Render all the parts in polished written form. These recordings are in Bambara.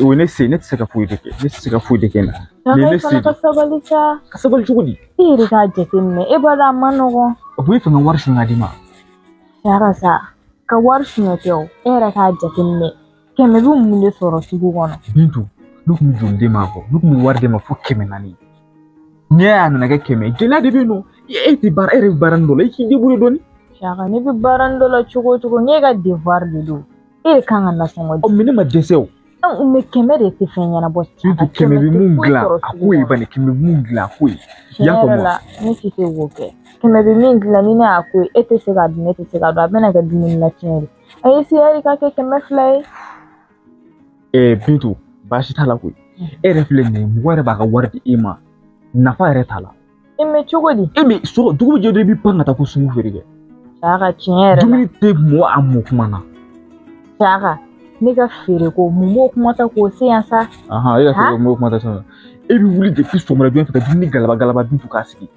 O ye ne se, ne tɛ se ka foyi de kɛ, ne tɛ se ka foyi de kɛ na. Nin ye ne se de. Ka sabali sa. Ka sabali cogo di? I yɛrɛ k'a jateminɛ, e b'a dɔn a man nɔgɔn. O b'i fɛ ka wari suɲɛ ka d'i ma. Siyaka sa, ka wari suɲɛ tɛ o, e yɛrɛ k'a jateminɛ. 100 bɛ mun de sɔrɔ sugu kɔnɔ? Bintu, ne tun bɛ joli d'e ma kɔ? Ne tun bɛ wari d'e ma fo 400. N'i y'a ye a nana kɛ 100 ye, gɛlɛya de bɛ yen nɔ. E tɛ baara, e yɛrɛ bɛ baara nin dɔ la, i k'i débrouiller dɔɔni. Siyaka, ne bɛ baara nin dɔ la cogo o cogo, n'e ka devoir de don. E de kan ka nasɔngɔ di. Ɔ mais ne ma dɛsɛ o. Mais 100 de tɛ fɛn ɲɛnabɔ. Bintu, 100 bɛ mun dilan a ko ye bani, 100 bɛ mun dilan a ko ye. I y'a faamu wa? Ne tɛ se k'o kɛ. 100 bɛ min dilan ni ne y'a ko ye, e tɛ se k'a dun, ne tɛ se k'a dun, a bɛna kɛ dumuni na tiɲɛ de. A ye se hali ka kɛ 200 ye. Bintu, baasi t'a la koyi. E yɛrɛ filɛ nin ye, mɔgɔ yɛrɛ b'a ka wari di e ma, nafa yɛrɛ t'a la. E mais cogo di? E mais sɔrɔ dugu bɛ jɛ dɔrɔn i b'i pan ka taa ko sugu feere kɛ. Siyaka, tiɲɛ yɛrɛ la. Dumuni tɛ mɔ a mɔ kuma na. Siyaka, ne ka feere ko mun b'o kuma ta k'o se yan sa? Ahan, e ka feere ko mun b'o kuma ta sisan. E bɛ wuli depuis sɔgɔmada joona fɛ ka dumuni galaba galaba Bintu k'a sigi.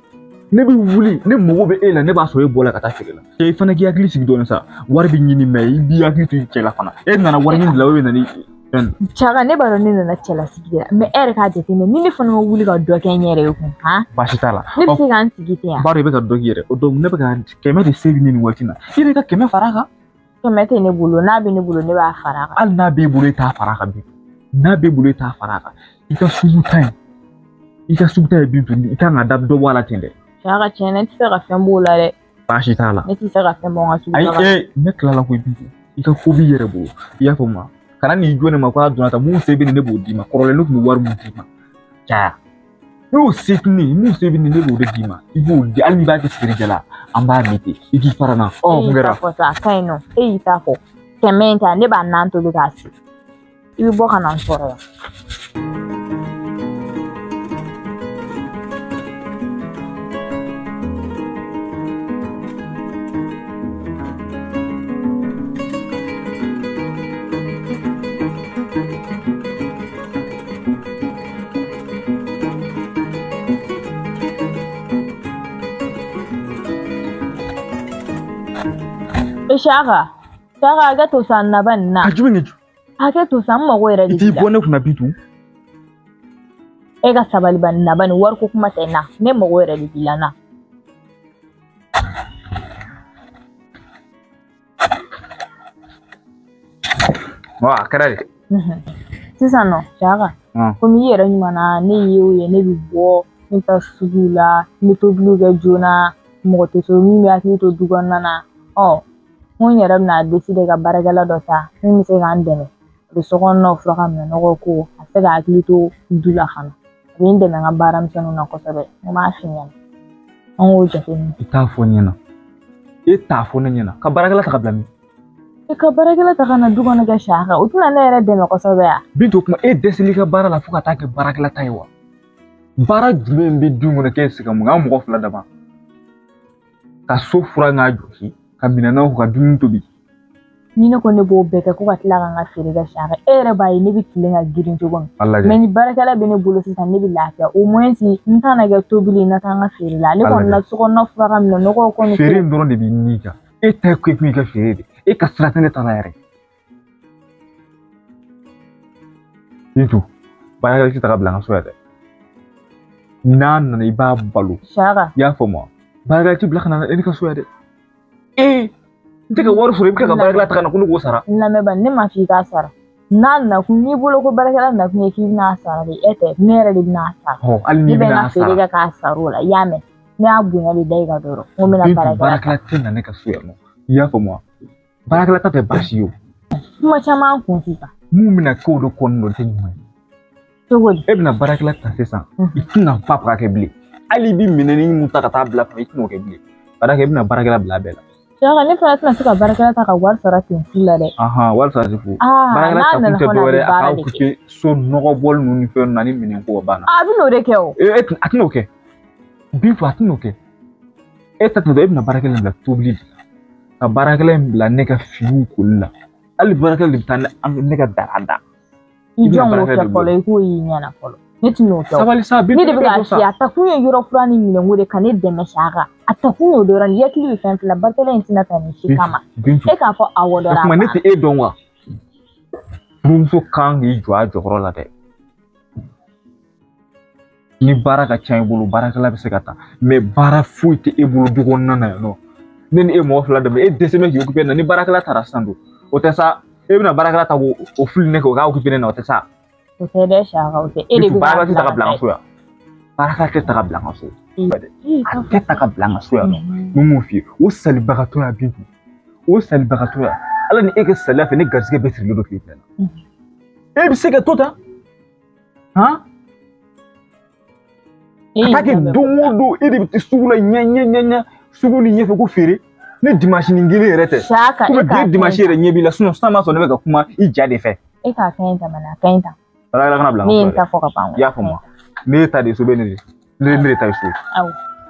Ne bɛ wuli, ne mago bɛ e la, ne b'a sɔrɔ e bɔra ka taa feere la. E fana k'i hakili sigi dɔɔnin sa, wari bɛ ɲini mais i b'i hakili to i cɛ la fana. E nana wari ɲini de la, o bɛ na ni fɛn. Siyaka, ne b'a dɔn ne nana cɛlasigi de la, mais e yɛrɛ k'a jateminɛ ni ne fana ma wuli ka dɔ kɛ n yɛrɛ ye kun, han? Baasi t'a la. Ne bɛ se k'an sigi ten yan. B'a dɔn i bɛ ka dɔ k'i yɛrɛ, o donc ne bɛ ka 100 de se bɛ ne nin waati in na. I yɛrɛ ka 100 fara a kan. 100 tɛ ne bolo, n'a bɛ ne bolo ne b'a fara a kan. Hali n'a b'e bolo e t'a fara a kan bi. N'a b'e bolo e t'a fara a kan. I ka sugu ta in, i ka sugu ta ye Bintu, i kan ka da dɔ bɔ a la ten dɛ. Siyaka, tiɲɛ na ne tɛ se ka fɛn b'o la dɛ. Baasi t'a la. Ne tɛ se ka fɛn bɔ n ka sugu ta la. Ayi, ne tilala koyi Bintu. I ka ko b'i yɛrɛ bolo. I y'a faamu wa? Kana n'i jɔ ne ma k'a donna tan, mun se bɛ ne b'o d'i ma. Kɔrɔlen ne tun bɛ wari mun d'i ma. Caya. N'o se tɛ ne ye, mun se bɛ ne ne b'o de d'i ma. I b'o di, hali n'i b'a kɛ feerekɛla la, an b'a min ten. I k'i fara n na. Ɔ mun kɛra? E y'i ta fɔ sa, a ka ɲi nɔ. E y'i ta fɔ. 100 in ta, ne b'a nan tobi k'a sigi. I bɛ bɔ ka na n sɔrɔ yan. Siyaka, Siyaka, hakɛ to sa, na ba nin na. A jumɛn kɛ? Hakɛ to sa, n mago yɛrɛ de I t'i bɔ ne kunna Bintu. E ka sabali ba nin na ba nin, wariko kuma tɛ na. Ne mago yɛrɛ de b'i la na. Wa a kɛra de. Sisan nɔ, Siyaka, komi i yɛrɛ ɲuman na, ne ye o ye, ne bɛ bɔ, ne bɛ taa sugu la, n bɛ tobiliw kɛ joona, mɔgɔ tɛ so min bɛ hakili to du kɔnɔna na. Ɔ n ko n yɛrɛ bɛna décider ka baarakɛla dɔ ta min bɛ se k'an dɛmɛ. A bɛ sokɔnɔnaw furan ka minɛnɔgɔw ko, a bɛ se ka hakili to du la fana. A bɛ n dɛmɛ n ka baara misɛnninw na kosɛbɛ. N ko n b'a f'i ɲɛna. An k'o jateminɛ. I t'a fɔ n ɲɛna. E t'a fɔ ne ɲɛna. Ka baarakɛla ta ka bila min? E ka baarakɛla ta ka na du kɔnɔ kɛ Siyaka, o tɛna ne yɛrɛ dɛmɛ kosɛbɛ ya? Bintu, o tuma e dɛsɛl'i ka baara la fo ka taa kɛ baarakɛla ta ye wa? Baara jumɛn bɛ du kɔnɔ k'e tɛ se ka mun kɛ? An mɔgɔ fila dama. Ka so furan k'a jɔsi, ka minɛnw ko, ka dumuni tobi. Ni ne ko ne b'o bɛɛ kɛ ko ka tila ka n ka feere kɛ Siyaka, e yɛrɛ b'a ye ne bɛ tilen ka girin cogo min. Mais ni baarakɛla bɛ ne bolo sisan, ne bɛ lafiya. Au moins n tɛna kɛ tobili, n na taa n ka feere la. Ale kɔni na sokɔnɔna furan ka minɛnɔgɔw kɔni. Feere in dɔrɔn de b'i ni kan. E ta ye kun i ka feere de. E ka sira tɛ ne ta la yɛrɛ. Bintu, baarakɛla tɛ ta ka bila n ka so yan dɛ. N'a nana i b'a balo. Siyaka. I y'a faamu wa? Baarakɛla tɛ bila ka na e ka so yan dɛ. Ee, n tɛ ka wari sɔrɔ, i bɛ tila ka baarakɛla ta ka na ko ne k'o sara. N lamɛn ba, ne m'a f'i k'a sara. N'a nakun, n'i bolo ko baarakɛla nakun ye k'i bɛna sara de, e tɛ, ne yɛrɛ de bɛna sara. Hali n'i bɛna sara. Ne bɛ n ka feere kɛ k'a sara o la, i y'a mɛn. Ne y'a bonya de da i kan dɔrɔn. N ko n bɛna baarakɛla ta. Baarakɛla tɛ na ne ka so yan nɔ. I y'a faamu wa? Baarakɛla ta tɛ baasi ye o. Kuma caman kun sisan. Mun bɛna kɛ o de kɔnɔna o tɛ ɲuman ye. Cogo di? E bɛna baarakɛla ta sisan, i tɛna fa faga kɛ bilen. Hali i bɛ minɛni mun ta ka taa bila fana, i tɛna o kɛ bilen. Baarakɛ, i bɛna baarakɛla bila a bɛɛ la. Siyaka, ne fana tɛna se ka baarakɛla ta ka wari sara ten fu la dɛ. Wari sara ten fu. Baarakɛla ta kun tɛ dɔwɛrɛ ye, a k'a occuper so nɔgɔ bɔli ninnu ni fɛn ninnu ani minɛn ko banna. A bɛ n'o de kɛ o. E a tɛna o kɛ. Bintu, a tɛna o kɛ. E ta tɛna, e bɛna baarakɛla in bila tobili de la. Ka baarakɛla in bila ne ka finiw koli la. Hali baarakɛla de bɛ taa ne ka daga da. I jɔn k'o kɛ fɔlɔ, i k'o y'i ɲɛna fɔlɔ. Ne tɛna o kɛ o. Sabali sa, Bintu. Ne de bɛ k'a f'i ye, a ta kun ye yɔrɔ furan ni minɛnko de ka ne dɛmɛ Siyaka. A ta kun y'o dɔrɔn de ye, i hakili bɛ fɛn fila, baarakɛla in tɛna ta nin si kama. Bintu. E k'a fɔ awɔ dɔrɔn. O tuma ne tɛ e dɔn wa? Furumuso kan k'i jɔ a jɔyɔrɔ la dɛ. Ni baara ka ca i bolo, baarakɛla bɛ se ka taa, mais baara foyi tɛ e bolo du kɔnɔna na yan nɔ. Ne ni e mɔgɔ fila dama, e dɛsɛ bɛ k'i occuper na. Ni baarakɛla taara sisan dun, o tɛ sa. E bɛna baarakɛla ta k'o fili ne kan, o k'a occuper ne na, o tɛ sa. O tɛ dɛ Saka, o tɛ. E de bɛ baarakɛla tɛ ta ka bila n ka so yan. Baarakɛla tɛ ta ka bila n ka so. A tɛ ta ka bila n ka so yan nɔ. N bɛ mun f'i ye, o salibagatɔya Bintu, o salibagatɔya. Ala ni e ka saliya fɛ, ne garisɛgɛ bɛɛ sirilen don tile fila la. E bɛ se ka to tan? Han? Ka taa kɛ don o don e de bɛ taa sugu la ɲɛ ɲɛ ɲɛ ɲɛ sugu ni ɲɛfɛ ko feere. Ne dimanche ni kelen yɛrɛ tɛ. Saka, e k'a bi dimanche yɛrɛ ɲɛ b'i la, sinon sisan b'a sɔrɔ ne bɛ ka kuma i ja de fɛ. E k'a kɛ ɲi tan, a ka ɲi tan. Baarakɛla kana bila n ka so. Ne ye n ta fɔ ka ban. I y'a faamu wa? Ne ta de so bɛ ne de. Ne de ta ye so ye. Awɔ,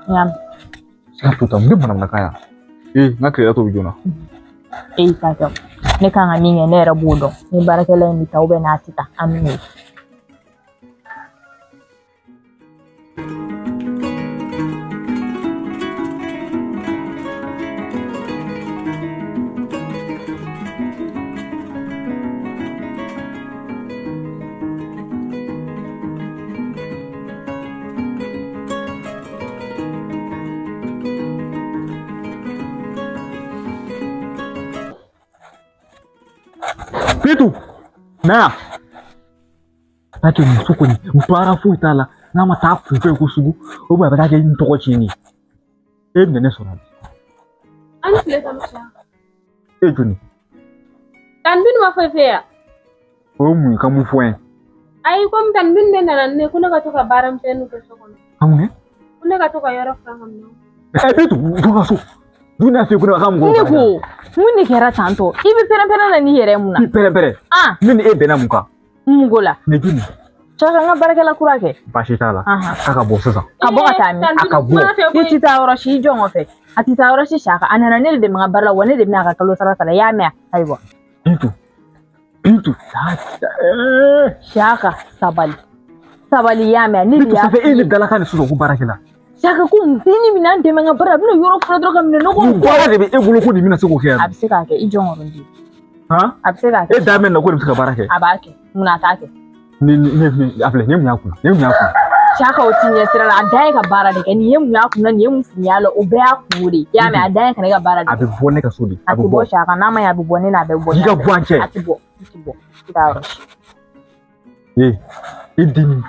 n y'a mɛn. Se ka to tan, ne manamanakan yan. Ee, n ka tilela tobi joona. E y'i ta kɛ. Ne kan ka min kɛ, ne yɛrɛ b'o dɔn. Ni baarakɛla in bɛ taa n'a tɛ taa, an bɛ n'o ye. Bintu, na yan. Kɛ muso kɔni baara foyi t'a la, n'a ma taa kunfɛ ko sugu, o bɛ a bɛ taa kɛ n tɔgɔ tiɲɛni ye. E bɛna ne sɔrɔ bi. An ni tile tan Saka. E joli? Tan Bintu ma foyi f'e ye wa? O ye mun ye, ka mun fɔ n ye? Ayi, komi tan Bintu de nana ni ne ko ne ka to ka baara misɛnninw kɛ so kɔnɔ. Ka mun kɛ? Ko ne ka to ka yɔrɔ furan ka minɛnw. Ɛ Bintu, don ka so. Dun n'a f'i ye ko ne ka mɔgɔw Ne ko, mun de kɛra tantɔ? I bɛ pɛrɛn-pɛrɛn na n'i yɛrɛ ye mun na? I pɛrɛn-pɛrɛn. Ne ni e bɛnna mun kan? Mun ko la? Ne joli? Saka, n ka baarakɛla kura kɛ. Baasi t'a la. K'a ka bɔ sisan. Ka bɔ ka taa min? A ka bɔ. I ti taa yɔrɔ si, i jɔ n kɔfɛ. A ti taa yɔrɔ si Saka. A nana ne de dɛmɛ n ka baara la, wa ne de bɛna a ka kalo sara sara. I y'a mɛn? Ayiwa. Bintu. Bintu. Saka, sabali. Sabali, i y'a mɛn? Ne de y'a f'i ye. E ne dalakan de sɔsɔ ko baarakɛla. Saka, ko ni minɛn dɛmɛ n ka baara la, a bɛna yɔrɔ furan dɔrɔn ka minɛ nɔgɔ. Baara de bɛ e bolo ko nin bɛna se k'o kɛ yan. A bɛ se k'a kɛ, i jɔ n kɔrɔ n den. A bɛ se k'a kɛ. E da mɛn na ko nin bɛ se ka baara kɛ. A b'a kɛ. Munna a t'a kɛ? Ne a filɛ, nin ye mun y'a kunna? Nin ye mun y'a kunna? Saka, o ti ɲɛ sira la. A dan ye ka baara de kɛ. Nin ye mun y'a kunna, nin ye mun fini la, o bɛɛ y'a kungo de ye. I y'a mɛn? A dan ye ka ne ka baara de kɛ. A bɛ bɔ ne ka so de. A tɛ bɔ Saka, n'a ma ɲɛ a bɛ bɔ ne na, a bɛ bɔ. I ka bɔ an cɛ. A tɛ bɔ, i tɛ bɔ. I t'a yɔrɔ si. Ee, i den.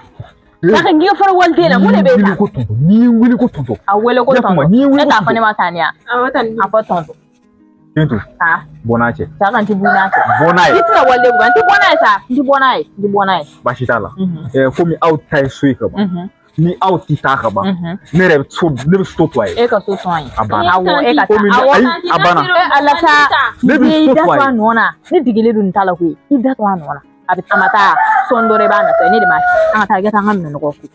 Saka, n k'i ka fara waliden na, mun de bɛ e ta? N'i ye n wele ko tonton. A wele ko tonton. E t'a fɔ ne ma tan ya? Awɔ, tan. A fɔ tonton. Bintu. Bɔ n'a cɛ. Saka, n tɛ bɔ n'a cɛ. Bɔ n'a ye. I tɛna waliden bugɔ, n tɛ bɔ n'a ye sa. N tɛ bɔ n'a ye, n tɛ bɔ n'a ye. Baasi t'a la. Komi aw ta ye so ye ka ban. Ni aw ti taa ka ban. Ne yɛrɛ bɛ so, ne bɛ so to a ye. E ka so to an ye. A banna. Awɔ, e ka taa. Komi awɔ, ayi, a banna. E ala sa. Ne bɛ so to a I da to ye. a nɔ na. Ne degelen don nin ta la koyi. I da to a nɔ na. A bɛ a ma taa sɔɔni dɔrɔn i b'a nɔfɛ, ne de b'a an ka taa, i ka taa an ka minɛnɔgɔ ko.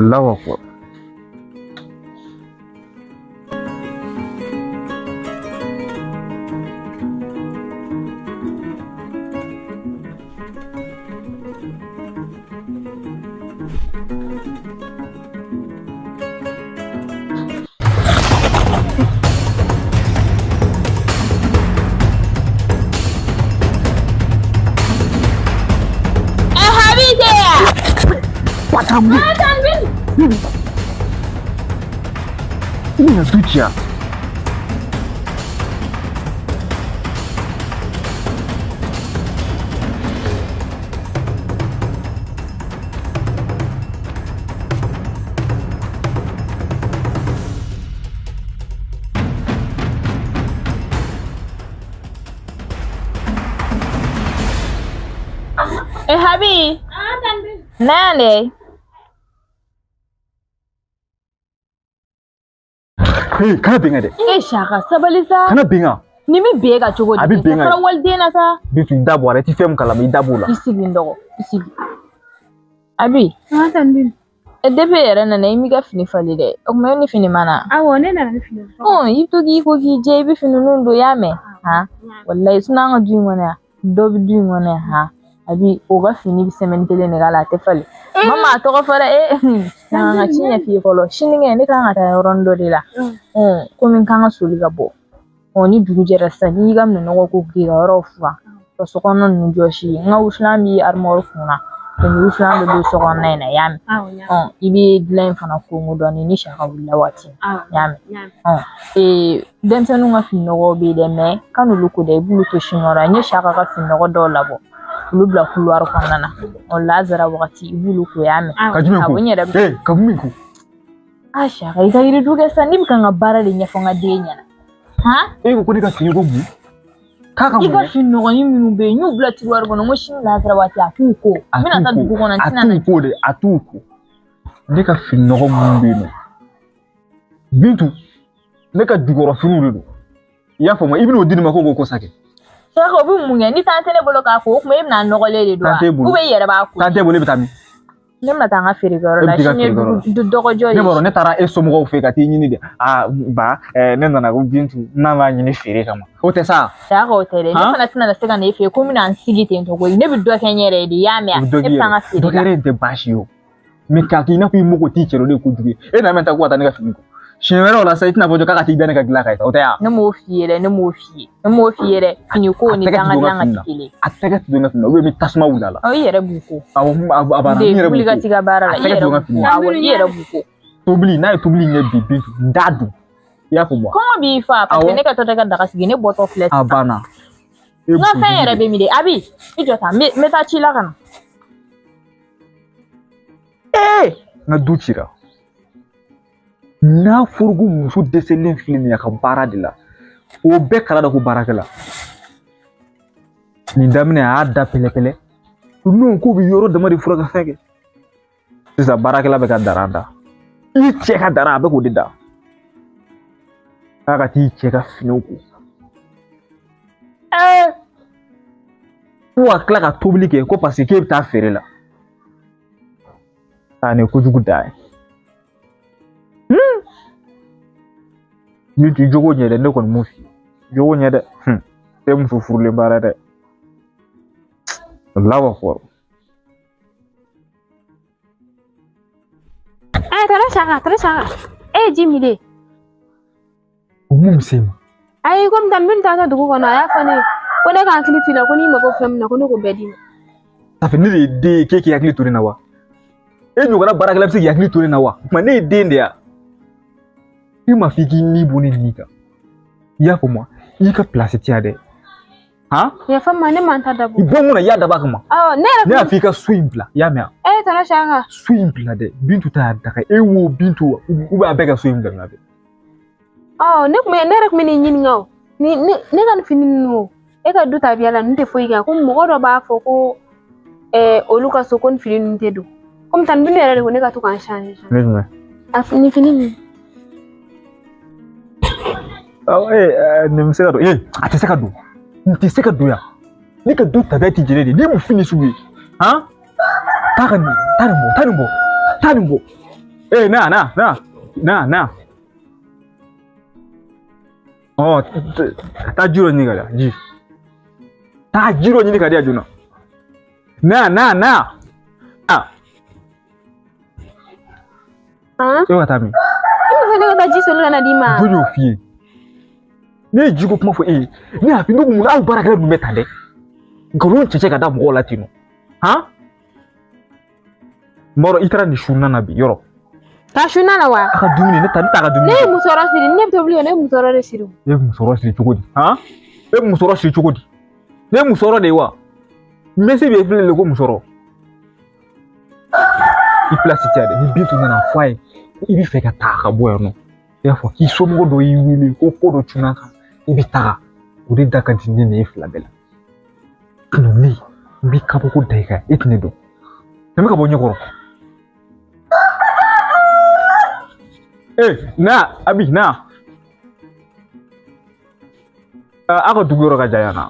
Allahu akbar. Ina zuciya. Abi. Na yan dɛ. Hey, kana bin kan dɛ. E Saka sabali sa. Kana bin kan. Ni bɛ bin e kan cogo di? A bɛ bin kan. Fara waliden na sa. Bintu i da bɔ a la, i ti fɛn min kalama i da b'o la. I sigi n dɔgɔ, i sigi. Abi. Ah tante. E depuis e yɛrɛ nana i m'i ka fini falen dɛ. O tuma e ni fini ma na? Awɔ ne nana ni fini. Ɔn i bɛ to k'i ko k'i jɛ i bɛ fini ninnu don i y'a mɛn? Han walayi sinon an ka du in kɔnɔ yan dɔ bɛ du in kɔnɔ yan han Abi o ka fini bɛ semaine kelen de k'a la a tɛ falen. Mama a tɔgɔ fɔ dɛ e n ka ci ɲɛf'i ye fɔlɔ sinikɛ ne kan ka taa yɔrɔnin dɔ de la. Komi n kan ka soli ka bɔ. Ni dugu jɛra sisan n'i y'i ka minɛnɔgɔ ko k'i ka yɔrɔw furan ka sokɔnɔna ninnu jɔsi n ka wusulan b'i armoire kun na. Wusulan bɛ don sokɔnɔna in na i y'a mɛn. I bɛ dilan in fana konko dɔɔnin ni Saka wulila waati i y'a mɛn. Denmisɛnninw ka fininɔgɔw bɛ yen dɛ mɛ kan'olu ko dɛ i b'olu to sinikɔrɔ n ye Saka ka fininɔgɔ dɔw labɔ olu bila couloir kɔnɔna na lazara wagati i b'olu ko i y'a mɛn. Ka jumɛn ko? Awɔ n yɛrɛ bɛ. Ka mun ko? Ah Saka i ka yiridu kɛ sa ne bɛ ka n ka baara de ɲɛfɔ n ka den ɲɛna. Han? E ko ko ne ka fini ko mun? K'a ka I ka fini nɔgɔnin minnu bɛ yen n y'u bila tiroir kɔnɔ n ko sini lazara waati a k'u ko. N bɛna taa dugu kɔnɔ n tɛna na. A t'u ko dɛ, a t'u ko. Ne ka fini nɔgɔ minnu bɛ yen nɔ Bintu ne ka jukɔrɔ finiw de don. I y'a faamu i bɛn'o di ne ma ko k'o ko sa kɛ. Saka o bɛ mun kɛ ni tan tɛ ne bolo k'a ko o tuma e bɛna nɔgɔlen de don wa? Tan t'e bolo. Ou bien i yɛrɛ b'a ko. Tan t'e bolo e bɛ taa min? Ne bɛna taa n ka feerekɛyɔrɔ la sini ye dɔgɔjɔ de ye. Ne b'a dɔn ne taara e somɔgɔw fɛ ka t'i ɲini de. Aa ba ne nana ko Bintu n'a b'a ɲini feere kama. O tɛ sa. Saka o tɛ dɛ. Ne fana tɛna se ka na e fɛ yen ko n bɛna n sigi ten tɔ koyi. Ne bɛ dɔ kɛ n yɛrɛ ye de i y'a mɛn wa? Ne bɛ taa n ka feere la. Dɔ kɛ yɛrɛ in tɛ baasi ye o. Mɛ k'a kɛ i n'a fɔ i mago t'i cɛ la o de ye kojugu ye. E nana ta ko ka taa ne ka fini ko. Siɲɛ wɛrɛ o la sa i tɛna fɔ k'a ka t'i da ne ka dilan kan sa o tɛ wa? Ne m'o f'i ye dɛ ne m'o f'i ye ne m'o f'i ye dɛ fini ko ni danga dilan ka ti kelen. A tɛgɛ tɛ don n ka fini na ou bien n bɛ tasuma wuli a la. I yɛrɛ b'u ko. Awɔ a banna n yɛrɛ b'u ko. Wuli ka t'i ka baara la i yɛrɛ b'u ko awɔ i yɛrɛ b'u ko. Tobili n'a ye tobili in kɛ bi Bintu n t'a dun i y'a faamu wa? Kɔngɔ b'i fa parce que ne ka tɔ tɛ ka daga sigi ne bɔtɔ filɛ sisan. A banna. N ka fɛn yɛrɛ bɛ min de Abi i jɔ tan n bɛ taa ci la ka na. Ee n ka du cira. N'a fɔra ko muso dɛsɛlen filɛ nin ye a ka baara de la o bɛɛ kala da ko baarakɛla nin daminɛ a y'a da pɛlɛpɛlɛ n'o k'o bɛ yɔrɔ dama de fura ka fɛn kɛ sisan baarakɛla bɛ ka daran da i cɛ ka daran a bɛ k'o de da k'a ka t'i cɛ ka finiw ko ɛɛ ko ka tila ka tobili kɛ ko paseke k'e bɛ taa feere la aa nin ye kojugu da ye. Ni t'i jogo ɲɛ dɛ ne kɔni m'o f'i ye jogo ɲɛ dɛ tɛ muso furulen baara dɛ Allahu akbar. Ɛ tante Saka tante Saka e ye ji min de? O mun bɛ se i ma? Ayi komi tan min taatɔ dugu kɔnɔ a y'a fɔ ne ye ko ne ka hakili to i la ko n'i mago fɛn min na ko ne k'o bɛɛ d'i ma. Ça fait ne de ye den ye k'e k'i hakili to ne na wa? E ɲɔgɔnna baarakɛla bɛ se k'i hakili to ne na wa? O tuma ne ye den de ye wa? I ma f'i k'i ni bɔ ne ni kan i y'a faamu wa i ka pilasi ti yan dɛ han. Yafa n ma ne man ta dabɔ. I bɔ n kunna i y'a dabɔ a kama. Awɔ ne yɛrɛ. Ne y'a f'i ka so in bila i y'a mɛn wa. E tante Saka. So in bila dɛ Bintu ta y'a daga e wo Bintu u b'a bɛɛ ka so in bila ɲɔgɔn fɛ. Ɔ ne kun bɛ ne yɛrɛ kun bɛ n'i ɲininka o ni ne ne ka nin fini ninnu o e ka du tabiya la ninnu tɛ foyi kɛ ko mɔgɔ dɔ b'a fɔ ko olu ka so ko nin fini ninnu tɛ don komi tan Bintu yɛrɛ de ko ne ka to k'an changer. Ne jumɛn. A nin fini ninnu. Nin bɛ se ka don a tɛ se ka don nin tɛ se ka don yan ne ka du tabiya tɛ jɛnɛ de ni mun fini sugu ye han taa ka nin taa nin bɔ taa nin bɔ taa nin bɔ na na na na na ɔ taa ji dɔ ɲini ka di yan ji taa ji dɔ ɲini ka di yan joona na na na Han? E ka taa min? E b'a fɔ ne ka taa ji soli ka na d'i ma. Jɔn y'o f'i ye? Ne ye jiko kuma fɔ e ye ne y'a f'i ne ko mun na aw baarakɛla ninnu bɛ tan dɛ nkalon cɛcɛ ka da mɔgɔw la ten nɔ han n b'a dɔn i taara nin su na bi yɔrɔ. Ka su na wa? A ka dumuni ne ta ne t'a ka dumuni. Ne ye musɔrɔ siri ne bɛ tobili kɛ ne ye musɔrɔ de siri. E bɛ musɔrɔ siri cogo di han e bɛ musɔrɔ siri cogo di ne ye musɔrɔ de ye wa mesi bɛ filɛ de ko musɔrɔ i pilasi tɛ yan dɛ ni Bintu nana fɔ a ye i bɛ fɛ ka taa ka bɔ yan nɔ i y'a fɔ k'i somɔgɔ dɔ y'i wele ko ko dɔ cunna kan i bɛ taga o de da ka di ne ni e fila bɛɛ la ne N b'i kabako da i kan e tɛ ne dɔn. Tɛmɛ ka bɔ ɲɛkɔrɔ. Ee na Abi na. Aw ka dugu yɔrɔ ka jan yan na.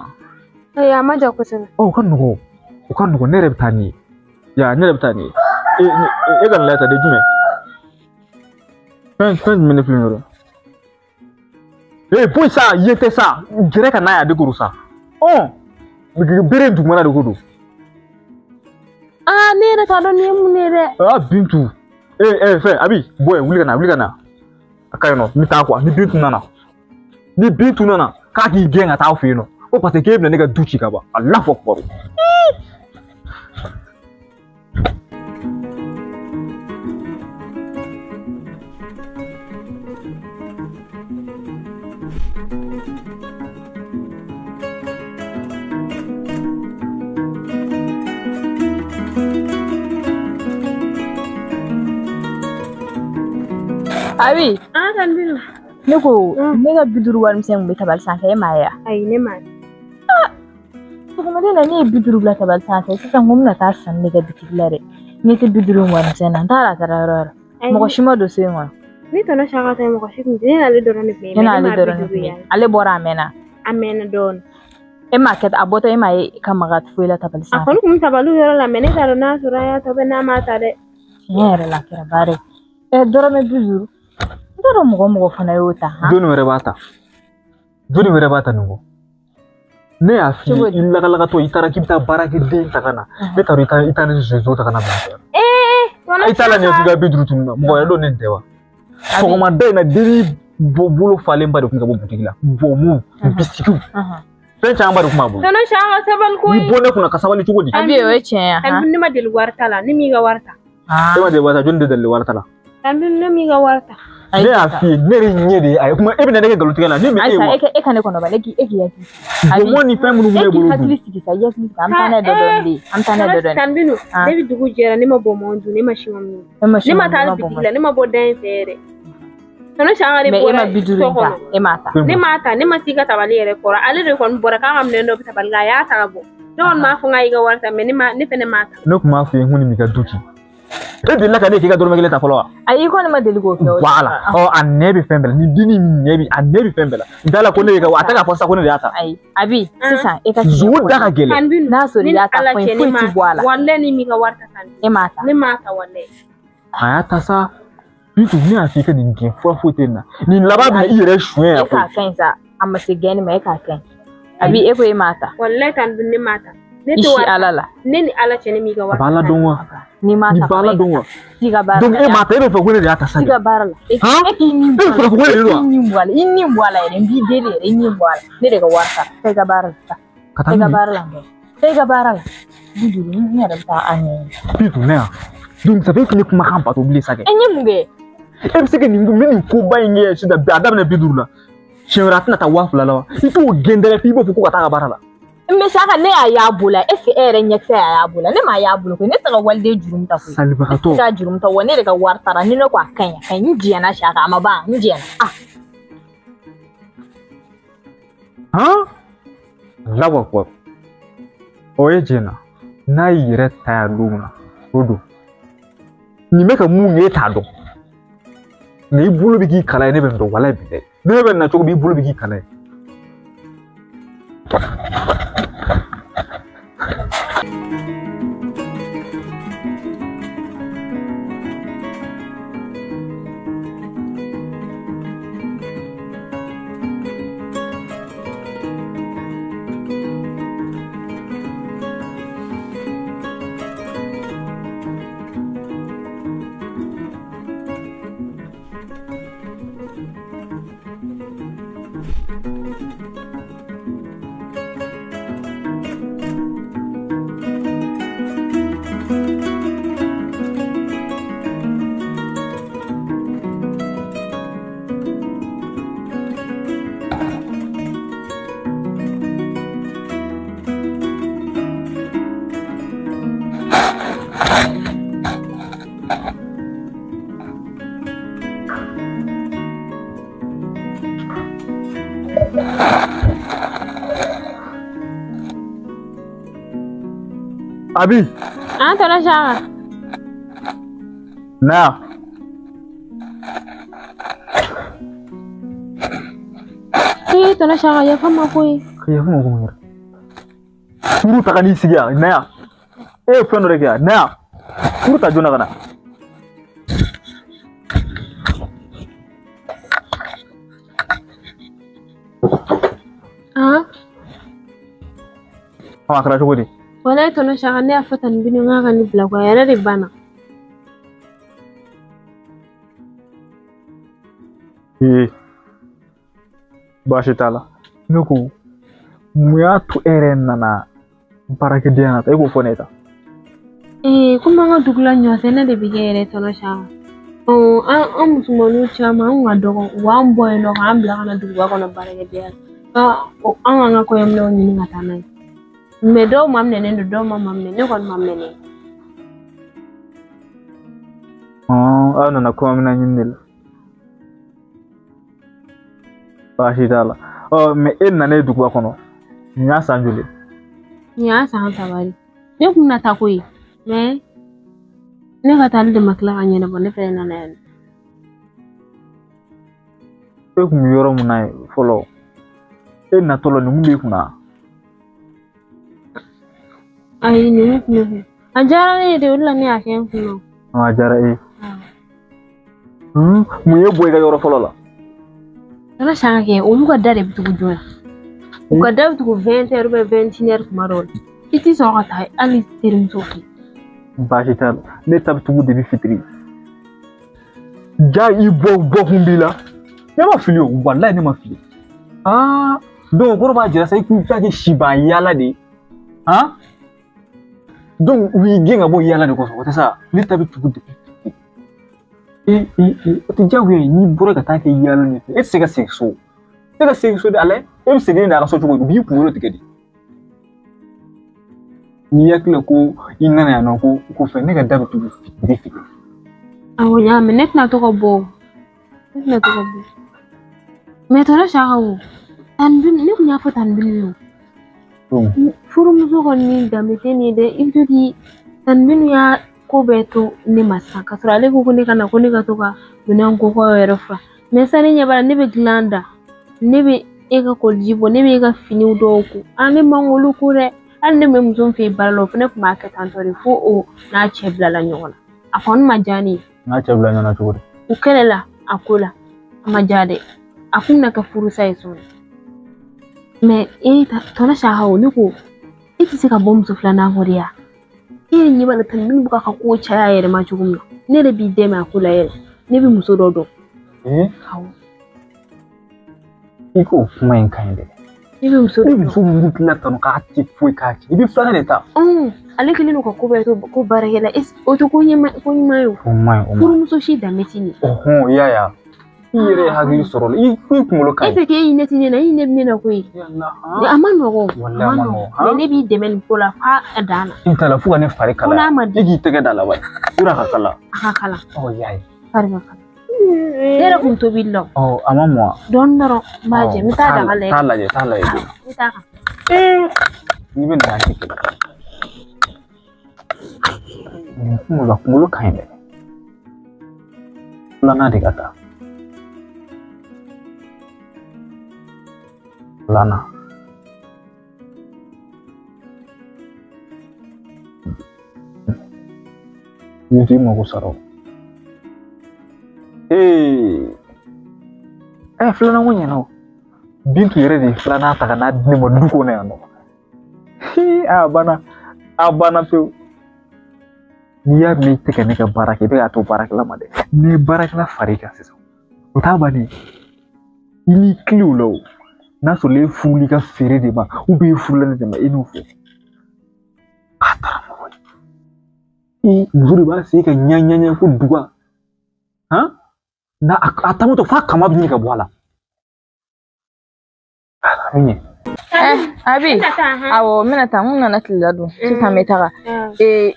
Ayi a ma jan kosɛbɛ. Ɔ o ka nɔgɔn o ka nɔgɔn ne yɛrɛ bɛ taa ni ye. Ya ne yɛrɛ bɛ taa ni ye. E ka nin lajɛ ta de jumɛn? Fɛn jumɛn de filɛ nin yɔrɔ? Ee foyi sa yen tɛ sa gɛrɛ ka n'a ye a de koro sa. Ɔ bere in dugumana de ko don. Aa ne yɛrɛ t'a dɔn nin ye mun ye dɛ. Aa Bintu. Ee fɛn Abi bɔ yen wuli ka na. A ka ɲi nɔ n bɛ taa kuwa ni Bintu nana. Ni Bintu nana k'a k'i gɛn ka taa aw fɛ yen nɔ. Ko parce que k'e bɛna ne ka du ci ka ban. Alahu akubaru. Abi. Ah, tan Bintu. Ne ko ne ka 50 warimisɛn kun bɛ tabali sanfɛ e m'a ye wa? Ayi ne m'a ye. Sɔgɔmada in na ne ye 50 bila tabali sanfɛ sisan ko n bɛna taa sanni de kɛ bitigi la dɛ. Ne tɛ 50 warimisɛn na n t'a dɔn a taara yɔrɔ o yɔrɔ. Mɔgɔ si ma don so in kɔnɔ. Ne tɔnɔ Saka ta ye mɔgɔ si kun tɛ ne n'ale dɔrɔn de tun ye. Ne n'ale dɔrɔn de tun ye. Ale bɔra a mɛnna. A mɛnna dɔɔnin. E m'a kɛ a bɔtɔ e m'a ye ka maga foyi la tabali sanfɛ. A kɔni kun bɛ tabali yɔrɔ la mɛ ne t'a dɔn n'a sɔrɔ a y'a ta n'a m'a ta dɛ. Tiɲɛ yɛrɛ la a kɛra baara ye. Dɔrɔmɛ 50. N t'a dɔn mɔgɔ fana y'o ta. Jɔnni wɛrɛ b'a ta? Jɔnni wɛrɛ b'a ta nin kɔ? Ne y'a f'i ye i lakalakatɔ i taara k'i bɛ taa baarakɛden ta ka na. Ne t'a dɔn i taa ni zozo ta ka na bila. I t'a la ɲɛ k'i ka 50 tunun na mɔgɔ wɛrɛ dɔn ne tɛ wa? Sɔgɔmada in na denni bolo falenba de tun ka bɔ butigi la. Bɔnmu, bisikiw. Fɛn camanba de tun b'a bolo. Tɔnɔ Saka sabali koyi. Ni bɔ ne kunna ka sabali cogo di? Abi o ye tiɲɛ ye. Tanti ne ma deli wari ta la ne m'i ka wari ta. E ma deli wari ta jɔnni de deli wari ta la? Tanti ne m'i ka wari ta. Ne y'a f'i ye ne yɛrɛ ɲɛ de ye a ye kuma e bɛna ne kɛ nkalontigɛ la ne bɛ e wa? Ayisa e ka ne kɔnɔ ba ne k'i e k'i hakili sigi. Bɔnbɔn ni fɛn minnu bɛ ne bolo dun. E k'i hakili sigi sa i hakili sigi an bɛ taa n'a ye dɔ dɔɔni de an bɛ taa n'a ye dɔ dɔɔni. Tanti Bintu ne bɛ dugu jɛra ne ma bɔnbɔn dun ne ma siman min. Ne ma taa hali bitigi la ne ma bɔ da in fɛ yɛrɛ. Tɔnɔ Saka de bɔra so kɔnɔ. E m'a ta. Ne m'a ta ne ma s'i ka tabali yɛrɛ kɔrɔ ale de kɔni bɔra k'a ka minɛn dɔ bɛ tabali la a y'a ta ka bɔ. Ne kɔni m'a fɔ n k'a y'i ka wari ta mɛ ne fɛnɛ m'a ta. Ne tun b'a f'i ye n ko nin b'i ka du ci. E delila ka ne k'i ka dɔrɔmɛ kelen ta fɔlɔ wa? Ayi i kɔni ma deli k'o kɛ o. Voilà. Ɔ a nɛ bɛ fɛn bɛɛ la ni denni nɛ bɛ a nɛ bɛ fɛn bɛɛ la. N t'a la ko ne ka a tɛ k'a fɔ sisan ko ne de y'a ta. Ayi Abi sisan e ka. Zo da ka gɛlɛn. N'a sɔrɔ i y'a ta foyi foyi ti bɔ a la. Walayi ni m'i ka wari ta tan. E m'a ta. Ne m'a ta walayi. A y'a ta sa. Bintu ne y'a f'i ka nin gɛn fura foyi tɛ nin na. Nin laban bɛna i yɛrɛ suɲɛ yan. E k'a ka ɲi sa a ma se gɛnni ma e k'a ka ɲi. Abi e ko e m'a ta. Walayi tan ne m'a ta. Ne tɛ wari ala la. Ne ni Ala cɛ ne m'i ka wari. A b'Ala dɔn wa? N'i m'a ta. Ni b'Ala dɔn wa? T'i ka baara la. Donc e m'a ta e bɛ fɛ ko ne de y'a ta sa. T'i ka baara la. E k'i ni bɔ a la. E bɛ fɛ ko ne de don wa? I ni bɔ a la. I ni bɔ a la yɛrɛ n b'i deli yɛrɛ i ni bɔ a la. Ne de ka wari ta. Taa i ka baara la. Ka taa i ka baara la. Taa i ka baara la. 50 n yɛrɛ bɛ taa a ɲɛɲini. Bintu ne yan. Donc ça fait que ne kumakan bato bilen sa kɛ. E n ye mun kɛ? E bɛ se ka nin n bɛ nin koba in kɛ sisan a daminɛ 50 la. Siɲɛ wɛrɛ a tɛna taa 2000 la wa? I t'o gɛn dɛrɛ f'i b'o fɔ ko ka taa a ka baara la. Mɛ Saka ne y'a y'a bolo la est-ce que e yɛrɛ ɲɛkisɛ y'a y'a bolo la ne m'a y'a bolo koyi ne tɛ se ka waliden juru ta koyi. Salibagatɔ. Ne tɛ se ka juru ta wa ne de ka wari taara ni ne ko a ka ɲi a ka ɲi n jɛnna Saka a ma ban n jɛnna ah. Han? Allahu akbar. O ye jɛnna n'a y'i yɛrɛ ta yan don min na o don. Nin bɛ ka mun kɛ e t'a dɔn. Nka i bolo bɛ k'i kala ye ne bɛ nin dɔn walayi bi dɛ. Ne bɛ na cogo min i bolo bɛ k'i kala ye. Abi. An tonton Saka. Na yan. Ee tonton Saka yafa n ma koyi. Ka yafa ma ko mun yɛrɛ. Furu ta ka n'i sigi yan, na yan. E ye fɛn dɔ de kɛ yan, na yan. Furu ta joona ka na. Ah. A kɛra cogo di? Walayi tonton Saka ne y'a fɔ tan ni Bintu k'a ka ne bila ko a yɛrɛ de banna. Ee baasi t'a la. Ne ko mun y'a to e yɛrɛ nana baarakɛdenya na tan, e k'o fɔ ne ye tan. Ee komi an ka dugu la ɲɔsɛnɛ de bɛ kɛ yɛrɛ tonton Saka. An musomaninw caman an ka dɔgɔ u b'an bɔ yen nɔ k'an bila ka na duguba kɔnɔ baarakɛdenya la. An k'an ka kɔɲɔminɛnw ɲini ka taa n'a ye. Mɛ dɔw maminɛnen don, dɔw ma maminɛ, ne kɔni maminɛnen. Aw nana kɔɲɔminɛn ɲini de la. Baasi t'a la. Mɛ e nana duguba kɔnɔ, nin y'a san joli? Nin y'a san 3 de. Ne kun bɛna taa koyi, mɛ ne ka taali de ma tila ka ɲɛnabɔ, ne fɛnɛ nana yan. E kun bɛ yɔrɔ min na yen fɔlɔ, e natɔ la nin kun b'i kunna? Ayi nin kun bɛ kun. A diyara ne ye de, o de la ne y'a kɛ n kun na. A diyara e ye. Mun ye bɔ i ka yɔrɔ fɔlɔ la? Tonton Saka kɛ olu ka da de bɛ tugu joona. U ka da bɛ tugu 20 heures ou bien 21 heures tuma dɔw la. I ti sɔrɔ ka taa hali terimuso fɛ yen. Baasi t'a la. Ne ta bɛ tugu depuis fitiri. Ja i bɔ kun b'i la. Ne ma fili o, walayi ne ma fili. Aa donc o kɔrɔ b'a jira sa i kun bɛ taa kɛ siban yaala de ye. Han? Donc u y'i gɛn ka bɔ yaala de kɔsɔn, o tɛ sa? Ne ta bɛ tugu depuis fitiri. O tɛ diyagoya ye, n'i bɔra ka taa kɛ yaala de fɛ, e tɛ se ka segin so. E tɛ ka segin so dɛ, a lajɛ, e bɛ segin n'a ka so cogo di? U b'i kunkolo tigɛ de. N'i hakili la ko i nana yan nɔ ko fɛn, ne ka da bɛ tugu fitiri fitiri. Awɔ n y'a mɛn, ne tɛna to ka bɔ. Ne tɛna to ka bɔ. Mɛ tonton Saka o, ne kun y'a fɔ tan Bintu ye o. Furumuso kɔni danbe tɛ nin ye dɛ, i bɛ to k'i tan Bintu y'a ko bɛɛ to ne ma sisan, k'a sɔrɔ ale ko ko ne ka na ko ne ka to ka minɛn ko kɔ yɛrɛ fa. Mɛ sisan ne ɲɛ b'a la, ne bɛ dilan da, ne bɛ e ka koliji bɔ, ne bɛ e ka finiw dɔw ko. Ne man k'olu ko dɛ. Hali ne bɛ muso min fɛ yen baara la, o fana tun b'a kɛ tan tɔ de fo o n'a cɛ bilala ɲɔgɔn na. A kɔni ma diya ne ye. N'a cɛ bila ɲɔgɔn na cogo di? U kɛlɛla a ko la, a ma diya dɛ. A kun bɛna kɛ furusa ye sɔɔni. Mɛ e tonton Saka o, ne ko e tɛ se ka bɔ muso filanan kɔ de ya? E yɛrɛ ɲɛ b'a la tan Bintu bɛ k'a ka ko caya a yɛrɛ ma cogo min na. Ne yɛrɛ b'i dɛmɛ a ko la yɛrɛ. Ne bɛ muso dɔ dɔn. Awɔ. I k'o kuma in ka ɲi dɛ. Ne bɛ muso dɔ dɔn. E muso min tila tanu k'a tɛ foyi k'a kɛ, i bɛ filanan de ta. Ale kɛlen don ka ko bɛɛ to ko baarakɛla, o tɛ ko ɲuman ye o. O man ɲi, o man ɲi. Furumuso si danbe tɛ nin ye. Ɔhɔn, i y'a ye wa? I yɛrɛ ye hakili sɔrɔ la, i kunkolo ka ɲi. E tɛ k'e ɲɛ ti ne na, i ɲɛ bɛ ne na koyi. A ma nɔgɔn. Walayi a ma nɔgɔn. Mɛ ne b'i dɛmɛ nin ko la f'a a dan na. I t'a la fo ka ne fari kalaya. Ko n'a ma di. E k'i tɛgɛ da la wa? Yɔrɔ a ka kala. A ka kala. Ɔ y'a ye. Fari ka kala. Ne yɛrɛ kun tobili la. Ɔ a ma mɔn wa? Dɔɔni dɔrɔn n b'a jɛ, n bɛ taa daga lajɛ. Taa lajɛ, taa lajɛ. N bɛ taa kan. N'i bɛ na kɛ kelen. Nin kunkolo ka ɲi dɛ. Filanan de ka taa. Filanan. Bintu i mago sara o. Filanan ko ɲɛna o. Bintu yɛrɛ de ye filanan ta ka n'a di ne ma du kɔnɔ yan nɔ. A banna, a banna pewu. N'i y'a mɛn i tɛ ka ne ka baara kɛ, i bɛ k'a to baarakɛla ma dɛ. N'i ye baarakɛla far'i kan sisan, o t'a bannen. I n'i kilen o la o. N'a sɔrɔ e furuli ka feere de ma, i furula ne de ma, i n'o fɔ. A taara mɔgɔ ye. I muso de b'a sen ka ɲa ɲa ɲa ko duga. Han? Na a tamatɔ f'a kama bɛ ɲini ka bɔ a la. A bɛ ɲɛ. Abi, awɔ n bɛna taa, n nana tilela dun, sisan n bɛ taga.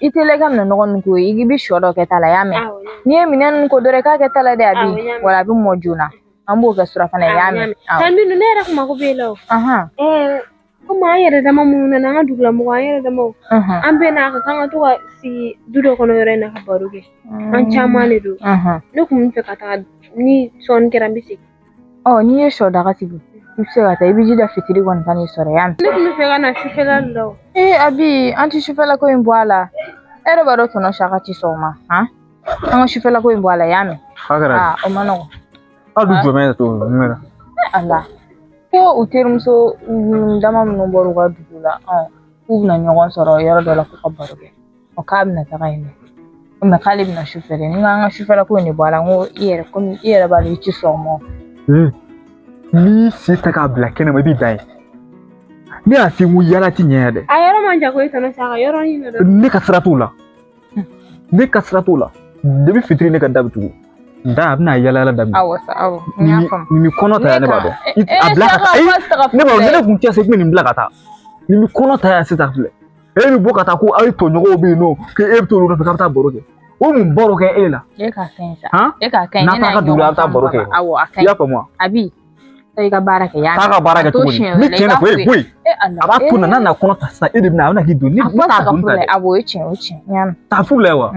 I teliya i ka minɛn nɔgɔ ninnu ko i bɛ sɔ dɔ kɛ ta la, y'a mɛn? N'i ye minɛn ninnu ko dɔrɔn i k'a kɛ ta la dɛ Abi, wala a bɛ mɔ joona. An b'o kɛ surafana ye, y'a mɛn? Tan Bintu, ne yɛrɛ kun mako b'e la o. Komi an yɛrɛ dama minnu nana an ka dugulamɔgɔw an yɛrɛ damaw an bɛɛ n'a ka kan ka to ka sigi du dɔ kɔnɔ yɔrɔ in na ka baro kɛ. An caman de don. Ne kun bɛ fɛ ka taga ni sɔɔni kɛra n bɛ segin. Ɔ n'i ye sɔ daga sigi i bɛ se ka taa i bɛ ji da fitiri kɔni ka n'i sɔrɔ yan. Ne kun bɛ fɛ ka na sufɛla de la o. Ee Abi an tɛ sufɛla ko in bɔ a la. E yɛrɛ b'a dɔn tɔnɔ Saka ti sɔn o ma han. An ka sufɛla ko in bɔ a la i y'a mɛn. A kɛra Aa o ma nɔgɔn. Aw dun jɔ bɛ to jumɛn na? Ala ko u terimuso dama minnu bɔra u ka dugu la k'u bɛna ɲɔgɔn sɔrɔ yɔrɔ dɔ la k'u ka baro kɛ. Ɔ k'a bɛna taga yen nɔ. Mɛ k'ale bɛna sufɛ de. Ni ko an ka sufɛla ko in de bɔ a la n ko i yɛrɛ komi i yɛrɛ b'a dɔn i ti sɔn o ma. N'i sen ta k'a bila kɛnɛma i b'i dan ye. Ne y'a f'i ye n ko yaala ti ɲɛ dɛ. A yɔrɔ man jan koyi tɔnɔ Saka yɔrɔnin dɔ don. Ne ka sira t'o la. Ne ka sira t'o la. Depuis fitiri ne ka da bɛ tugu. Da a bɛna yaala yaala daminɛ. Awɔ sa awɔ n y'a faamu. Nin bɛ kɔnɔ ta yan ne b'a dɔn. A bila ka taa. Ne b'a dɔn ne kun tɛ se i kun bɛ nin bila ka taa. Nin bɛ kɔnɔ ta yan sisan filɛ. E bɛ bɔ ka taa ko aw tɔɲɔgɔnw bɛ yen nɔ k'e bɛ t'olu nɔfɛ k'a bɛ taa baro kɛ. O mun baro kɛ e la? E k'a ka ɲi sa. E k'a ka ɲi. N'a taara dugu la a bɛ taa baro kɛ. Awɔ a ka ɲi. I y'a faamu wa? Abi i ka baara kɛ yan. Taa ka baara kɛ cogo di? Ni tiɲɛ de fɔ e bɔ yen. A b'a to n'a nana kɔnɔ ta sisan e de bɛna a bɛna k'i don. Ne t'a don ta dɛ. Awɔ o ye tiɲɛ o ye tiɲɛ. N y'a mɛn. Taa furu la wa?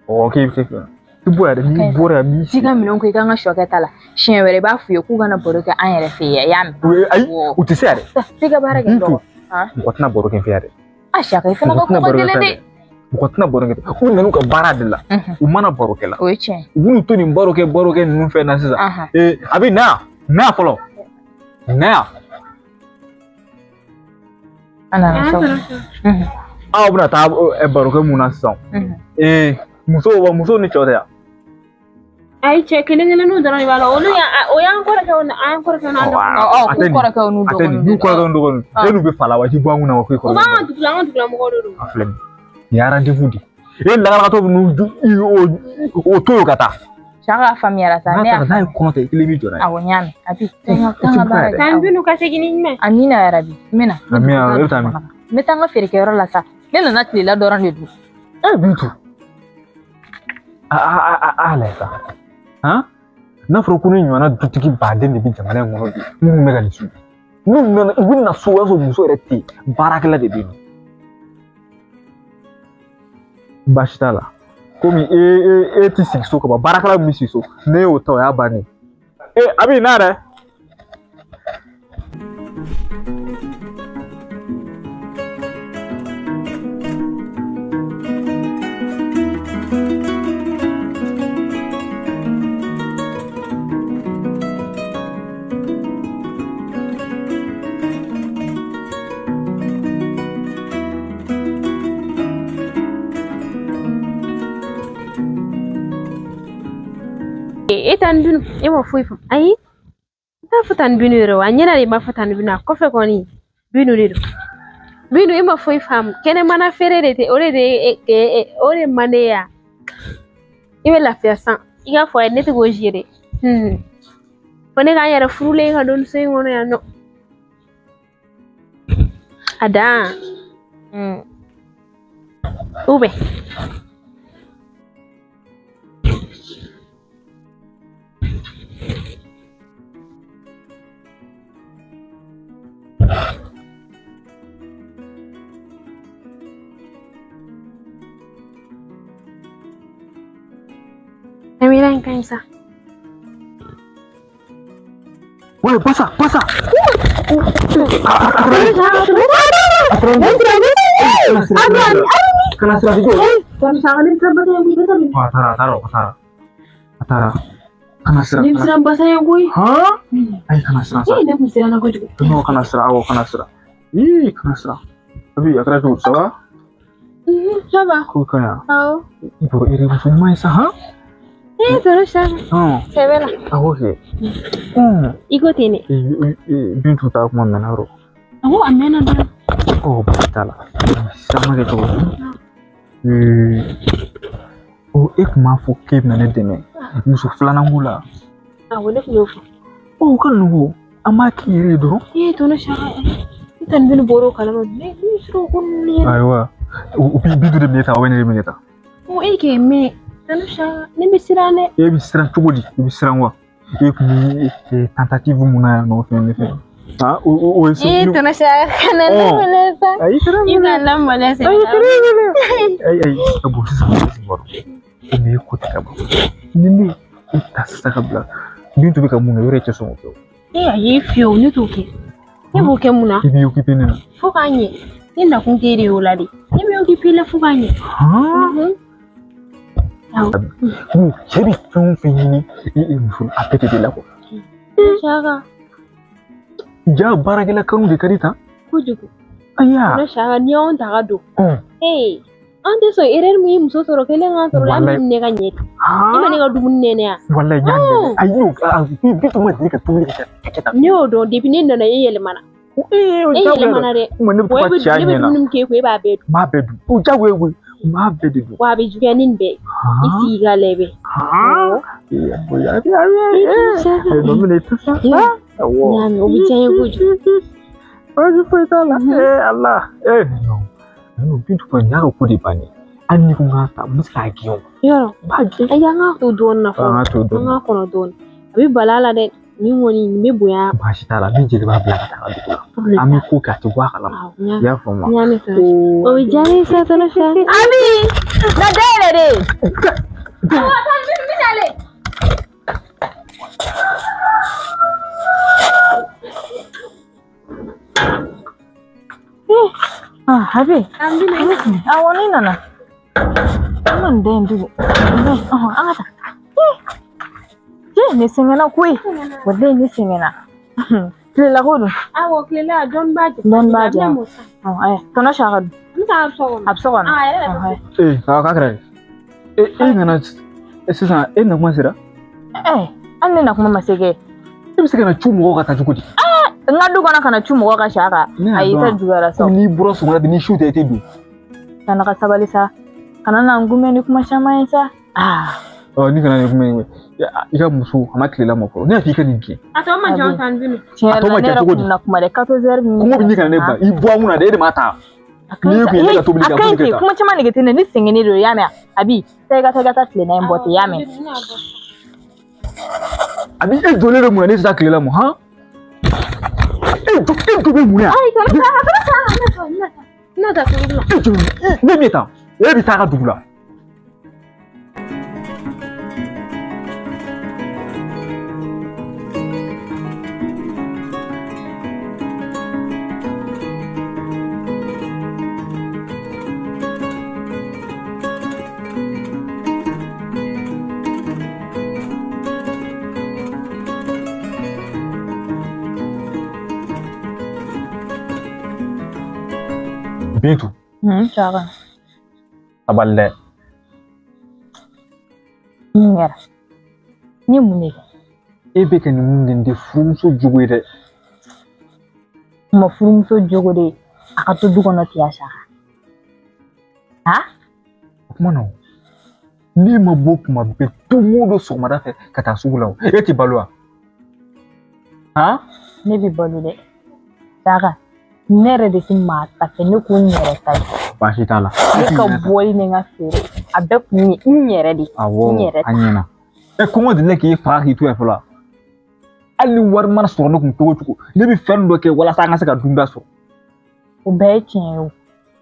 Ɔ k'e bɛ se fɛ. I bɔ yan dɛ n'i bɔra yan n'i. T'i ka minɛnw ko i kan ka sɔ kɛ ta la. Siɲɛ wɛrɛ i b'a f'u ye k'u kana baro kɛ an yɛrɛ fɛ yen i y'a mɛn. Ayi u tɛ se yɛrɛ. T'i ka baara kɛ dɔgɔ. Mɔgɔ tɛna baro kɛ n fɛ yan dɛ. A Saka i fana ka kuma gɛlɛn dɛ. Mɔgɔ tɛna baro kɛ u nan'u ka baara de la u mana baro kɛ la. O ye tiɲɛ. U b'u to nin baro kɛ ninnu fɛn na sisan. A bɛ na yan na yan fɔlɔ na yan. A nana sa. Aw bɛna taa baro kɛ mun na sisan? Muso ni cɛw tɛ yan. Ayi cɛ kelen kelenninw dɔrɔn de b'a la olu o y'an kɔrɔkɛw ni an kɔrɔkɛw n'an dɔgɔninw. Ɔ k'u kɔrɔkɛw n'u dɔgɔninw. N'u kɔrɔkɛw n'u dɔgɔninw. E n'u bɛ fa la wa i ti bɔ an kunna wa k'e kɔrɔkɛ. O b'an ka dugu la an ka dugulamɔgɔw de don. A filɛ nin ye rendez-vous de ye. E lagalagatɔ bɛ n'u o to yen ka taa. Saka faamuyara sa ne y'a n'a ye kɔnɔ ta i kelen b'i jɔ n'a ye. Awɔ n y'a mɛn a bi taa n ka baara kɛ. K'an binu ka segin ni jumɛn. Amina yarabi n bɛ na. Amina e bɛ taa min? N bɛ taa n ka feerekɛyɔrɔ la sa ne nana tilela dɔrɔn de dun. E Bintu. A lajɛ sa. Han? N'a fɔra ko ne ɲɔgɔnna dutigi baden de bɛ jamana in kɔnɔ bi minnu bɛ ka nin su. N'u nana u bɛ na so o y'a sɔrɔ muso yɛrɛ tɛ yen baarakɛla de bɛ yen. Baasi t'a la. Komi e ti sigi so ka ban baarakɛla min bɛ sigi so ne y'o ta o y'a bannen ye. A bɛ na dɛ. E tan binu e ma foyi faamu ayi n t'a fɔ tan binu yɛrɛ wa a ɲɛna de ma fɔ tan binu a kɔfɛ kɔni binu de don binu e ma foyi faamu kɛnɛmana feere de tɛ o de o de man ne ye i bɛ lafiya san i k'a fɔ a ye ne tɛ k'o gérer fo ne k'an yɛrɛ furulen ka don so in kɔnɔ yan nɔ a dan ou bien Amira in kansa. Woi, pasa, pasa. Kena sira juga. Wah, taruh, taruh, taruh. Taruh. Kena sira. Ni sira basah yang gue. Hah? Ay, kena sira. Ini aku sira aku juga. Tunggu kena sira, awak kena sira. Ih, kena sira. Tapi ya kena dulu, sawa? Coba. Kau kaya. Oh. Ibu iri rumah sah? Eh, terus sama. Oh. Saya lah. Aku sih. Ikut ini. Bintu tak mau menaruh. Aku ambil ada. Oh, betul lah. Sama gitu. Oh, ek maafu k'e bɛna ne dɛmɛ muso filanan ko la. Awɔ ne kun y'o fɔ. Ɔ ka nɔgɔn an b'a k'i yɛrɛ ye dɔrɔn. Ee tɔnɔ Saka ne ta nin bɛ bɔra o kalama ne sɔrɔ ko ninnu yɛrɛ. Ayiwa o bi duuru de bɛ ne ta o bɛ ne de bɛ ne ta. Ɔ e k'e mɛn tɔnɔ Saka ne bɛ siran dɛ. E bɛ siran cogo di i bɛ siran wa e kun bɛ tentative mun na yan nɔ fɛn ne fɛ. Ah, o ye Ee tɔnɔ Saka kana n lamaloya sa. Ayi kana I kana n lamaloya sa. Ayi kana ayi ayi a bon sisan ne b'a dɔn komi e ko tɛ ka ban ni ne e ta sisan ka bila Bintu bɛ ka mun kɛ yɔrɔ e tɛ sɔn k'o kɛ o. E ayi fiyewu ne t'o kɛ. Ne b'o kɛ mun na? I b'i occupé ne na. Fo k'a ɲɛ. Ne nakun t'e de ye o la de. Ne bɛ occupé la fo k'a ɲɛ. Cɛ bɛ fɛn o fɛn ɲini e muso a bɛɛ de bɛ la quoi. Saka. Ja baarakɛla kanu de ka di tan. Kojugu. Ayiwa. Tɔnɔ Saka n'i y'anw ta ka don. Ee an tɛ sɔn erreur min ye muso sɔrɔ kelen k'an sɔrɔ la an bɛ minɛ ka ɲɛ de. E ma ne ka dumuni nɛnɛ yan. Walayi n y'a nɛnɛ. Ayi Bintu ma deli ka dumuni kɛ ka kɛ tan. Ne y'o dɔn depuis ne nana e yɛlɛmana. E yɛlɛmana dɛ. Ne bɛ to ka cɛ a Ne bɛ ɲɛna. dumuni min k'e kun e b'a bɛɛ dun. N b'a bɛɛ dun. O diyagoya ye koyi. N b'a bɛɛ de dun. Wa a bɛ juguya ni nin bɛɛ ye. I sigi k'a lajɛ. Awɔ. N y'a mɛn o bɛ diya n ye kojugu. Baasi foyi t'a la. Ee Ala. Ee non. Bintu kɔni y'a ka ko de bannen. Hali n'i ko n k'a ta n bɛ se k'a gɛn o. Yɔrɔ. N b'a gɛn. Ayi an k'a to dɔɔnin na fɔlɔ. An k'a to dɔɔnin. An k'a kɔnɔ dɔɔnin. A bɛ bala a la dɛ. Nin kɔni nin bɛ bonya. Baasi t'a la ni jeliba bila ka taa dugu la. An bɛ ko kɛ a tɛ bɔ a kalama. I y'a faamu wa? N y'a mɛn tɔnɔ. O bɛ diya ne ye sa tɔnɔ Saka. Abi na dayɛlɛ de. Awɔ taa n bɛ nalen. Ah, Abi. Awɔ ne nana. An ma nin da in tugun. Ɔhɔn an ka taa. Ne sɛgɛnna koyi. Walayi ne sɛgɛnna. Tilela ko dun. Awɔ tilela dɔɔni b'a jɛ. Dɔɔni b'a jɛ. Ayi tɔnɔ Saka dun. N bɛ taa a bɛ so kɔnɔ. A bɛ so kɔnɔ. A yɛrɛ bɛ. Ee k'a kɛra di? E nana sisan e na kuma sera? Ɛɛ hali ne na kuma ma se kɛ. E bɛ se ka na cu mɔgɔw ka taa cogo di? N ka du kɔnɔ ka na cu mɔgɔw ka Saka. Ayi i ta juguyara sa. N'i bɔra sɔgɔmada fɛ ni su tɛ i tɛ don. Kana ka sabali sa. Kana na n kunbɛn ni kuma caman ye sa. Ɔ ni kana ni kuma in i ka muso a ma tilela ma fɔlɔ ne y'a f'i ka nin gɛn. A tɔ ma jan tan bi. Tiɲɛ yɛrɛ la ne yɛrɛ kun na kuma dɛ 14 heures. Kɔngɔ bɛ ɲini ka na ne ba i bɔ an kunna dɛ e de m'a ta. N'i kun ye ne ka tobili kɛ a ka ɲi ten kuma caman nege tɛ ne ne sɛgɛnnen don i y'a mɛn Abi taa i ka taa i ka taa tilela in bɔ ten i y'a mɛn. Abi e jɔlen bɛ mun na ne tɛ taa tilela mɔ han? E jɔ bɛ mun na? Ayi tɔnɔ Saka tɔnɔ Saka n na taa tobili la. E jɔ ne min ta e bɛ taa ka dugu la. Bintu. Saka. Sabali dɛ. Mun kɛra? N ye mun de kɛ? E bɛ ka nin mun kɛ nin tɛ furumuso jogo ye dɛ. N ma furumuso jogo de a ka to du kɔnɔ ten ya Saka. Ha? O kuma na o. N'i ma bɔ kuma bɛɛ don o don sɔgɔmada fɛ ka taa sugu la o, e tɛ balo wa? Han? Ne bɛ balo dɛ. Saka. Ne yɛrɛ de tɛ maa ta fɛ ne ko n yɛrɛ ta ye. Baasi t'a la. Ne ka bɔli ni n ka feere a bɛɛ kun ye n yɛrɛ de. Awɔ a ɲɛna. E kɔngɔ delila k'e faga k'i to yan fɔlɔ. Hali ni wari mana sɔrɔ ne kun cogo o cogo ne bɛ fɛn dɔ kɛ walasa an ka se ka dunda sɔrɔ. O bɛɛ ye tiɲɛ ye o.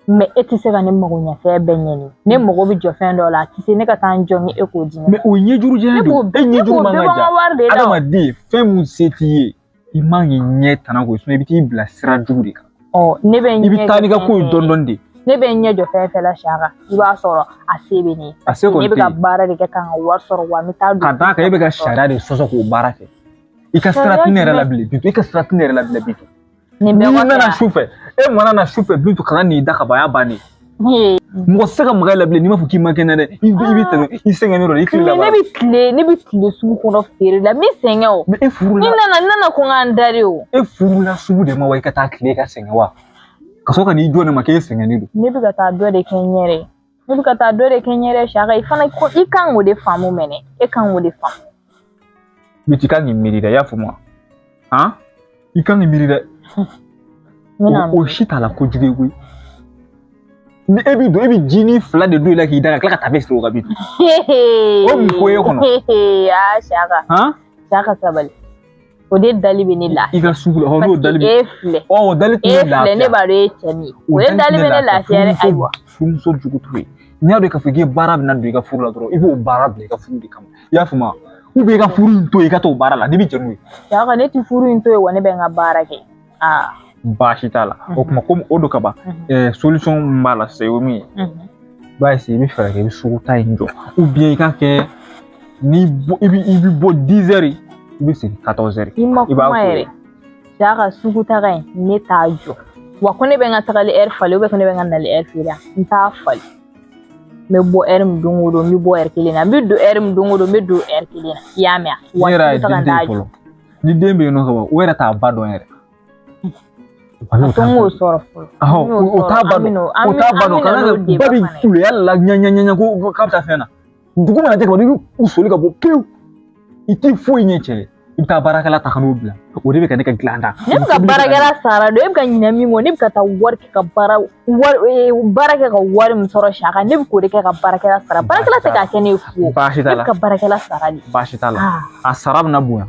Mɛ e tɛ se ka ne mago ɲɛ fɛn bɛɛ ɲɛ ne. Ne mago bɛ jɔ fɛn dɔ la a tɛ se ne ka taa n jɔ ni e k'o di ne ma. Mɛ o ye ɲɛjuru jɛya de ye. E ɲɛjuru man ka ja. Adamaden fɛn mun se t'i ye i man k'i ɲɛ tana ko ye i bɛ t'i bila sira jugu de kan. Ɔ ne bɛ n ɲɛ i bɛ taa n'i ka ko ye dɔɔni dɔɔni de. Ne bɛ n ɲɛ jɔ fɛn fɛn la Saka i b'a sɔrɔ a se bɛ ne ye. A se kɔni tɛ yen. Ne bɛ ka baara de kɛ ka n ka wari sɔrɔ wa n bɛ taa don. Ka d'a kan e bɛ ka sariya de sɔsɔ k'o baara kɛ. I ka sira tɛ ne yɛrɛ la bilen Bintu i ka sira tɛ ne yɛrɛ la bilen Bintu. Nin bɛɛ N'i nana su fɛ e mana na su fɛ Bintu kana n'i da ka ban a y'a bannen. Mɔgɔ tɛ se ka maga i la bilen n'i m'a fɔ k'i ma kɛnɛ dɛ i bɛ tɛmɛ i sɛgɛnnen don i tile laban. Ne bɛ tile sugu kɔnɔ feere la n bɛ sɛgɛn o. Mɛ e furu la. N nana ko n ka n da de o. E furula sugu de ma wa i ka taa tile ka sɛgɛn wa? Ka sɔrɔ ka n'i jɔ ne ma k'e sɛgɛnnen don. Ne bɛ ka taa dɔ de kɛ n yɛrɛ ye. Ne bɛ ka taa dɔ de kɛ n yɛrɛ ye Saka i fana i kan k'o de faamu mɛnɛ e kan k'o de faamu. Bintu i kan k'i miiri dɛ i y'a faamu wa? Han? I kan k'i miiri dɛ. O si t'a la kojugu ye koyi. Ni e b'i don e bɛ jinin fila de don i la k'i da ka tila ka tafe siri o kan Bintu. O mun ko ye kɔnɔ? Aa Saka. Han? Saka sabali. O de dali bɛ ne lafiya. I ka sugu la, n'o dali bɛ. E filɛ. O dali tɛ ne lafiya. E filɛ, ne b'a dɔn e ye cɛ min ye. O de dali bɛ ne lafiya dɛ, ayiwa. Furumuso jugu t'o ye. N'i y'a dɔn k'a fɔ k'i ye baara bɛna don i ka furu la dɔrɔn, i b'o baara bila i ka furu de kama. I y'a faamu wa? Ou bien i ka furu in to yen i ka t'o baara la, n'i bɛ jɛn n'o ye. Saka, ne tɛ furu in to yen wa, ne bɛ n ka baara kɛ. Aa. Baasi t'a la. O tuma komi o don ka ban, solution min b'a la sisan o ye min ye. I b'a essayer i bɛ fɛɛrɛ kɛ i bɛ sugu ta in jɔ. Ou bien i k'a kɛ ni i bɛ bɔ 10 heures i bɛ segin 14 heures. I ma kuma yɛrɛ. Saka, sugu taga in ne t'a jɔ. Wa ko ne bɛ n ka tagali heure falen ou bien ko ne bɛ n ka nali heure falen, n t'a falen. N bɛ bɔ heure min don o don, n bɛ bɔ heure kelen na. N bɛ don heure min don o don, n bɛ don heure kelen na. I y'a mɛn wa? Ne yɛrɛ ye den tɛ fɔlɔ. Ni den bɛ yen nɔ ka ban, o yɛrɛ t'a ba dɔn yɛrɛ. A to n k'o sɔrɔ fɔlɔ. O t'a ba dɔn. O t'a ba dɔn. Kana ba bɛ kuleya la ɲɛ ɲɛ ɲɛ ko k'a bɛ taa fɛn na. Dugu mana jɛ ka ban, i bɛ soli ka bɔ pewu. I t'i foyi ɲɛ cɛ ye. I bɛ taa baarakɛla ta ka n'o bila. O de bɛ ka ne ka dilan ta. Ne bɛ ka baarakɛla sara don, e bɛ ka ɲinɛ min kɔ, ne bɛ ka taa wari kɛ ka baara kɛ ka wari min sɔrɔ Saka, ne bɛ k'o de kɛ ka baarakɛla sara. Baarakɛla tɛ k'a kɛ ne ye fu. Baasi t'a la. Ne bɛ ka baarakɛla sara de. Baasi t'a la. A sara bɛna bonya.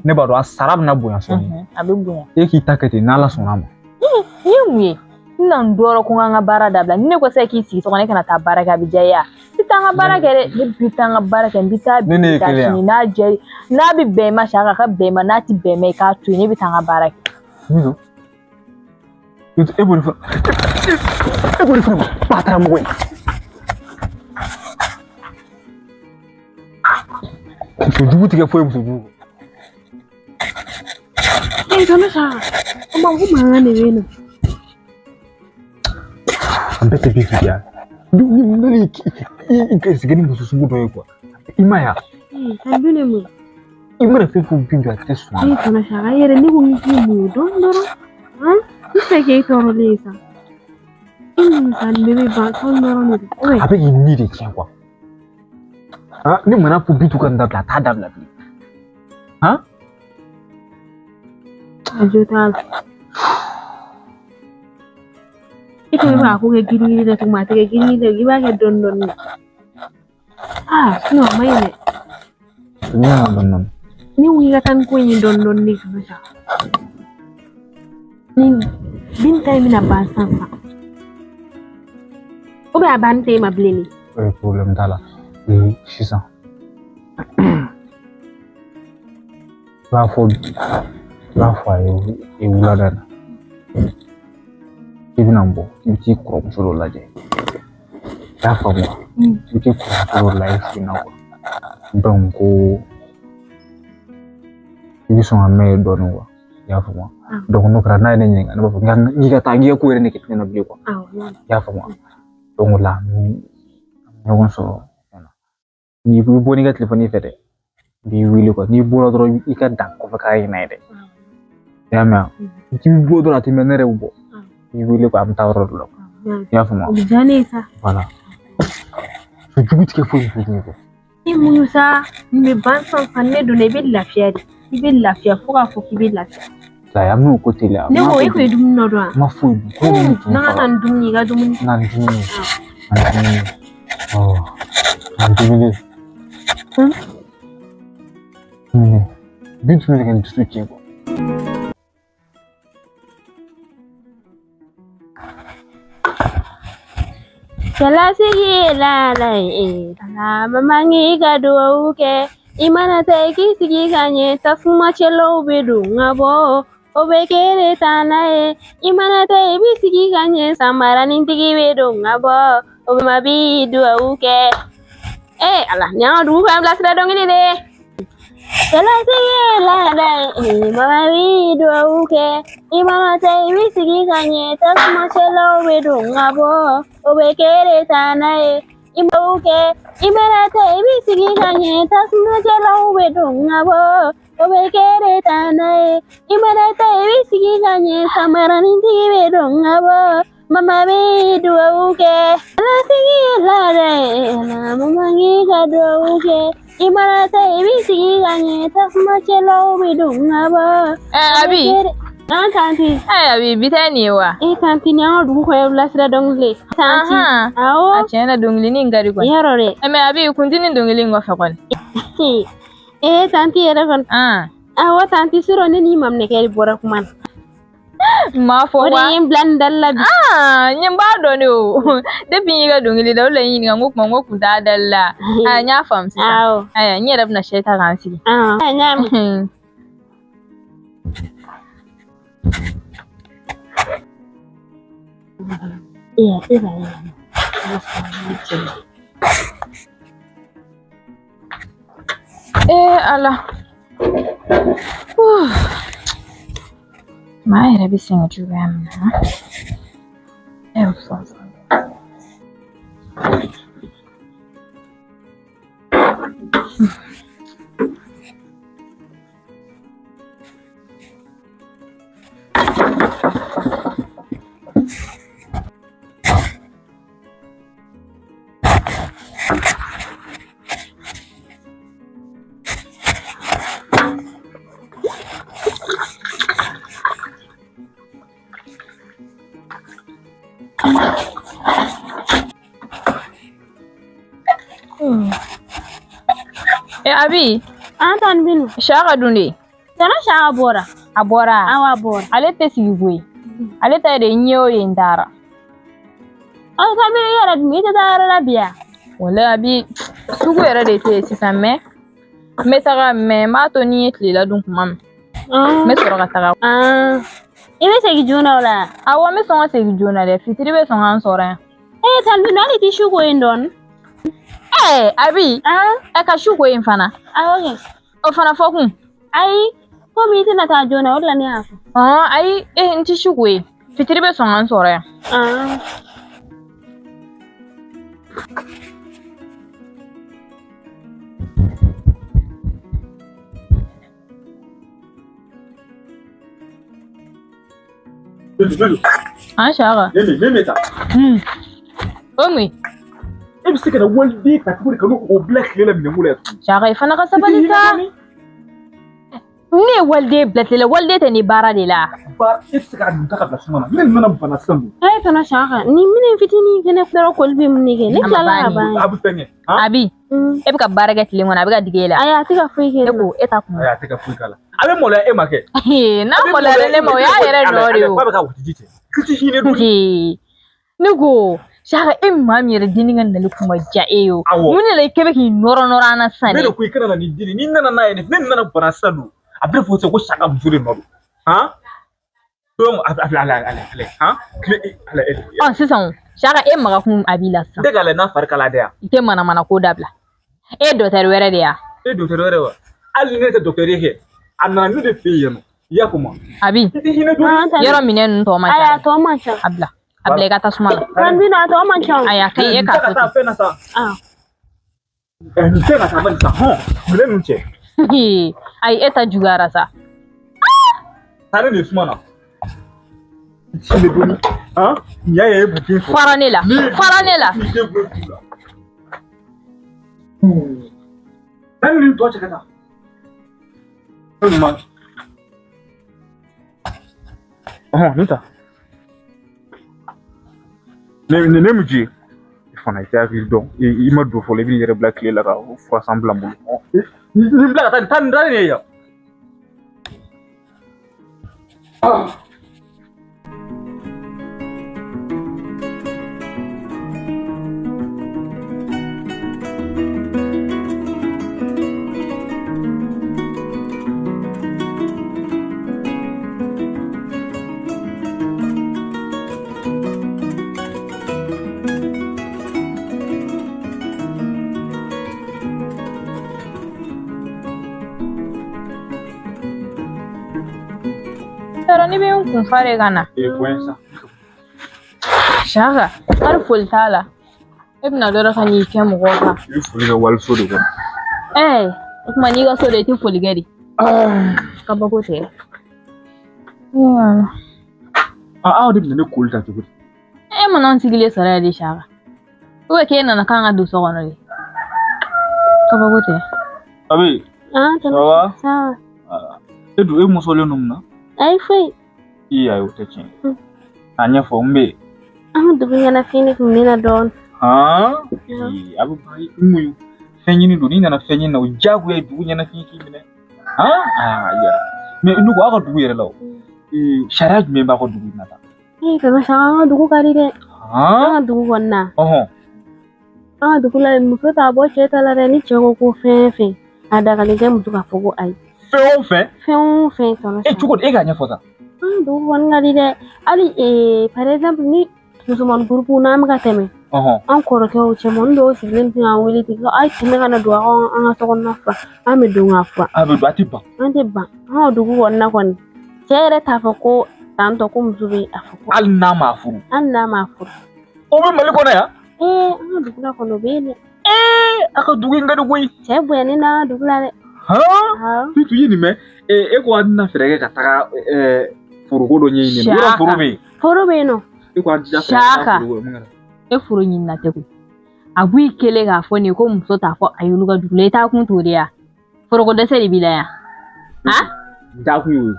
Ne b'a dɔn a sara bɛna bonya sɔɔni. A bɛ bonya. E k'i ta kɛ ten n'Ala sɔnna a ma. Nin ye mun ye? N na n dɔrɔn ko n ka n ka baara dabila. Ni ne ko sisan k'i sigi so kɔnɔ, e kana taa baara kɛ, a bɛ diya i ye wa? N bɛ taa n ka baara kɛ dɛ. Ne bɛ taa n ka baara kɛ, n bɛ taa bi taa sini n'a diya n'a bɛ bɛn i ma Saka, ka bɛn i ma, n'a tɛ bɛn i ma i k'a to yen, ne bɛ taa n ka baara kɛ. E b'o de fɔ, e b'o de fɔ ne ma, batara mɔgɔ in. Muso jugu tɛ kɛ foyi ye muso jugu. Ee tonton Saka, o ma ko mankan de bɛ yen nɔ. An bɛɛ tɛ bin fili ya. Ni i garisigɛ ni muso sugu dɔ ye kuwa. I ma ye wa? An dun de mun? I mana fɛn fɛn bin jɔ a tɛ sɔn a ma. Ee tonton Saka, i yɛrɛ ne ko k'i muɲu dɔɔni dɔrɔn. N fɛ k'e tɔɔrɔlen ye sa. I muɲu sa, nin bɛɛ bɛ ban sɔɔni dɔrɔn de don. A bɛ k'i ni de tiɲɛ kuwa. Ne mana fɔ Bintu ka nin dabila, a t'a dabila bilen. A jo t'a la. E ko i b'a ko kɛ girin girin dɛ, tuguni a tɛ kɛ girin girin dɛ, i b'a kɛ dɔɔni dɔɔni de. Aa sinon a ma ɲi dɛ. Ne y'a dɔɔni dɔɔni. Ne ko k'i ka taa ni ko in ye dɔɔni dɔɔni de tonton Saka. Ni Binta in bɛna ban sisan sisan. Ou bien a banni tɛ e ma bilen de. Problème t'a la. Sisan. I b'a fɔ a ye wulada in na. I bɛna bɔ, i bɛ t'i kɔrɔmuso dɔ lajɛ. I y'a faamu wa? I bɛ t'i kɔrɔmuso dɔ lajɛ su in na kuwa. Donc ko i bɛ sɔn ka mɛn yen dɔɔnin kuwa. I y'a faamu wa? Donc n'o kɛra n'a ye ne ɲininka, ne b'a fɔ k'i ka taa k'i ka ko yɛrɛ nege tɛ ne na bilen kuwa. I y'a faamu wa? Donc o la an bɛ ɲɔgɔn sɔrɔ fɛn na. N'i bɛ bɔ n'i ka telefɔni fɛ dɛ, n b'i wele kuwa. N'i bɔra dɔrɔn i ka dan kɔfɛ k'a ye n'a ye dɛ. I y'a mɛn wa? N'i bɛ bɔ dɔrɔn a tɛ mɛn ne yɛrɛ bɛ bɔ. I wele ko an bɛ taa yɔrɔ dɔ la. I y'a faamu wa? O bɛ diya ne ye sa. Voilà. Muso jugu tɛ kɛ foyi muso jugu kɔ. I muɲu sa, nin bɛ ban sisan sisan, ne donna i bɛ lafiya de. I bɛ lafiya fo k'a fɔ k'i bɛ lafiya. Ayi, an bɛn'o ko teliya. Ne ko e ko ye dumuni dɔ dun wa? N ma foyi dun. Ko min tun N'an ka na ni dumuni ye, i ka dumuni. Na ni dumuni ye. Na ni dumuni ye. Na ni dumuni. Dumuni. Bintu bɛ ka n dusu tiɲɛ kuwa. Cɛlasigi la la ye, mama k'i ka duwawu kɛ, i mana taa i k'i sigi ka ɲɛ, tasuma cɛlaw bɛ don ka bɔ, o bɛ kɛ de taa n'a ye, i mana taa i b'i sigi ka ɲɛ, samaranin-tigi bɛ don ka bɔ, o ma b'i duwawu kɛ. Ee Ala, nin y'an ka dugu kan bilasira dɔnkili de ye. Cɛlasigi la la ye, mama b'i duwawu kɛ, i mana taa i b'i sigi ka ɲɛ, tasuma cɛlaw bɛ don ka bɔ, o bɛ kɛ de taa n'a ye. I b'o kɛ, i mana taa i b'i sigi ka ɲɛ, tasuma cɛlaw bɛ don ka bɔ, o bɛ kɛ de taa n'a ye. I mana taa i b'i sigi ka ɲɛ, samaranin-tigi bɛ don ka bɔ, mama b'i duwawu kɛ. Cɛlasigi la la ye, mama k'i ka duwawu kɛ, i mana taa i b'i sigi ka ɲɛ, tasuma cɛlaw bɛ don ka bɔ. Abi. An tanti. Abi, bi tɛ nin ye wa? E tanti, nin y'an ka dugu kɔɲɔ bilasira dɔnkili ye. Tanti. Awɔ. A tiɲɛ na dɔnkilinin in ka di kɔni. Yarɔ dɛ. Mɛ Abi, kun tɛ nin dɔnkili in kɔfɛ kɔni. Ee tanti yɛrɛ kɔni. Awɔ tanti surɔ ne n'i maminɛkɛ de bɔra kuma na. N m'a fɔ wa. O de ye n bila nin dali la bi. Aa n b'a dɔn de o. Depuis n y'i ka dɔnkili da o de la n y'i ɲininka n ko kuma n ko kun t'a dali la. Aa n y'a faamu sisan. Awɔ. Ayiwa n yɛrɛ bɛna sɛ ta k'an sigi. Awɔ. N y'a mɛn. E b'a ye. Ee Ala. Maa yɛrɛ bɛ sɛgɛn cogoya min na. E y'o fɔ. Abi. An tan binu. Shaka dun de. Tana Shaka bɔra. A bɔra. Awɔ a bɔra. Ale tɛ sigi koyi. Ale ta ye de n ye o ye n taara. Ɔ tan binu i yɛrɛ dun i tɛ taa yɔrɔ la bi yan. Walayi Abi sugu yɛrɛ de tɛ yen sisan mɛ n bɛ taga mɛ n b'a to ni n ye tilela dun kuma min. N bɛ sɔrɔ ka taga. I bɛ segin joona o la. Awɔ n bɛ sɔn ka segin joona dɛ fitiri bɛ sɔn k'an sɔrɔ yan. Ee tan binu hali i tɛ su ko yen dɔɔni. Ee Abi. Ɛ ka su ko yen fana. Awɔ kɛ. O fana fɔ kun. Ayi komi i tɛna taa joona o de la ne y'a fɔ. Ayi n tɛ su ko yen fitiri bɛ sɔn k'an sɔrɔ yan. An Shaka. Ne ta. O mun ye? E bɛ se ka na waliden ta cogo di ka n'o bila tile la minɛnko la yan tuguni? Shaka i fana ka sabali sa. Ne ye waliden bila tile la waliden tɛ nin baara de la. Ba e tɛ se k'a dun ta ka bila suma na ne nana bana sisan dun. Ayi tɔnɔ Shaka nin minɛn fitinin fɛnɛ dɔrɔn koli bɛ mun de kɛ ne tilala ka ban. A bɛ fɛn kɛ. Abi e bɛ ka baara kɛ tile kɔnɔ a bɛ ka digi e la. Ayi a tɛ ka foyi kɛ ne la. E ko e ta kun. Ayi a tɛ ka foyi k'a la. A bɛ maloya e ma kɛ. N'a maloyara ne ma o y'a yɛrɛ nɔ de ye o. K'a bɛ ka wutiji cɛ. K'i hinɛ dun. Ne ko Shaka e maa min yɛrɛ denni ka nali kun ma diya e ye o. Mun de la i kɛ bɛ k'i nɔrɔ nɔrɔ an na sisan dɛ. Ne de ko i kana na nin denni n'i nana n'a ye ne nana bana sisan dun. A bɛ fɔ sisan ko Shaka muso de nɔ don. Han? Donc a filɛ ale han? Ale. Ɔ sisan Shaka e maga kun a b'i la sisan. Ne k'a lajɛ n'a fari kala dɛ yan. I tɛ manamana ko dabila. E ye dɔkitɛri wɛrɛ de ye wa? E ye dɔkitɛri wɛrɛ wa? Hali ni ne tɛ dɔkitɛri kɛ a nana ne de fɛ yen nɔ. I y'a faamu? Abi yɔrɔ minɛn ninnu tɔ man ca. Ayi a tɔ man ca. A bila. A bila i ka tasuma la. Tan binu a tɔ man ca. Ayi a ka ɲi e k'a to ten. Fɛn na sa. Nin tɛ ka taa bani sa hɔn minɛn ninnu cɛ. Ayi e ta juguyara sa. Taa ne de suma na. Sini doni. Han? Nin y'a ye e b'u den sɔrɔ. Fara ne la. Fara ne la. Ni den bolo t'u la. Taa nin tɔ cɛ ka taa. Ɔhɔn nin ta. Ne mun ji ye? I fana i tɛ hakili dɔn i ma don fɔlɔ i b'i yɛrɛ bila tile la ka fura san bila n bolo. Nin bila ka taa nin taa nin taa nin ye yan. Ne bɛ n kun fa de ka na. Shaka hali foli t'a la. E bɛna dɔrɔn ka n'i kɛ mɔgɔw kan. I bɛ foli kɛ waliso de kɔnɔ. Ɛɛ o tuma n'i ka so de i tɛ foli kɛ de. Kabako tɛ. Aw de bɛna ne koli ta cogo di? E mana n sigilen sɔrɔ yan de Shaka. Ou bien k'e nana k'an ka don so kɔnɔ de. Kabako tɛ. Abi. Ça va? Ça va. E dun e musolen don mun na? Ayi foyi. I ayi o tɛ tiɲɛ ye. A ɲɛfɔ n bɛ yen. An ka dugu ɲɛnafin kun bɛ na dɔɔnin. Han? A bɛ ban i muɲu. Fɛn ɲini don n'i nana fɛn ɲini na o diyagoya ye dugu ɲɛnafin k'i minɛ. Ah ya. Mais ne ko aw ka dugu yɛrɛ la o. Sariya jumɛn b'a ka dugu in na tan? Ee tonton Saka an ka dugu ka di dɛ. An ka dugu kɔni na. An ka dugu la muso t'a bɔ cɛ ta la dɛ, ni cɛ ko ko fɛn o fɛn a dagalen tɛ muso k'a fɔ ko ayi. Fɛn o fɛn? Fɛn o fɛn tonton Saka. E cogo di e k'a ɲɛfɔ sa. An ka dugu kɔni ka di dɛ. Hali par exemple ni musomanin groupe n'an bɛ ka tɛmɛ. An kɔrɔkɛw cɛmanin dɔw sigilen tɛ k'an wele ten ko a ye tɛmɛ ka na don aw an ka sokɔnɔna furan, an bɛ don k'a furan. A bɛ don a tɛ ban. An tɛ ban. An ka dugu kɔnɔna kɔni cɛ yɛrɛ t'a fɔ ko tantɔ ko muso bɛ a fɔ ko. Hali n'a m'a furu. Hali n'a m'a furu. O bɛ Mali kɔnɔ yan? Ee an ka dugu la kɔni o bɛ yen dɛ. Ee a ka dugu in ka di koyi. Cɛ bonyalen n'an ka dugu la dɛ. Han? Bintu i ye nin mɛn? E ko a tɛna fɛɛrɛ kɛ ka taga foroko dɔ ɲɛɲini. Yɔrɔ foro bɛ yen. Foro bɛ yen nɔ. E ko a jija fɛɛrɛ ka taa foroko la. E foro ɲinina tɛ koyi. A b'i kelen k'a fɔ nin ye ko muso t'a fɔ a y'olu ka dugu la, i t'a kun t'o de ya. Foroko dɛsɛ de b'i la yan. Han? N t'a kun y'o ye.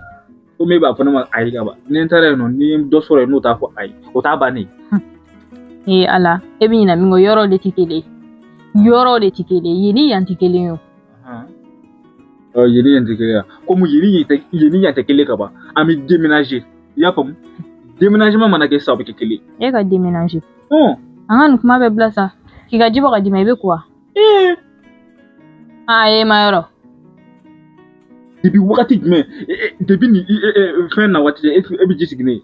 Komi e b'a fɔ ne ma ayi ka ban. Ni n taara yen nɔ ni n dɔ sɔrɔ yen n'o t'a fɔ ayi, o t'a bannen ye. Ee Ala, e bɛ ɲinɛ min kɔ, yɔrɔw de tɛ kelen ye. Yɔrɔw de tɛ kelen ye, yen ni yan tɛ kelen ye o. Yen ni yan tɛ kelen ye. Komi yen ni yan tɛ kelen ka ban, an bɛ déménager. I y'a faamu? Déménagement mana kɛ sisan o bɛ kɛ kelen ye. E ka déménager. An ka nin kuma bɛɛ bila sa. K'i ka ji bɔ ka d'i ma i bɛ ko wa? Ee. Aa e ma yɔrɔ. Depuis wagati jumɛn? Depuis nin fɛn na waati e bɛ ji sigi ne ye.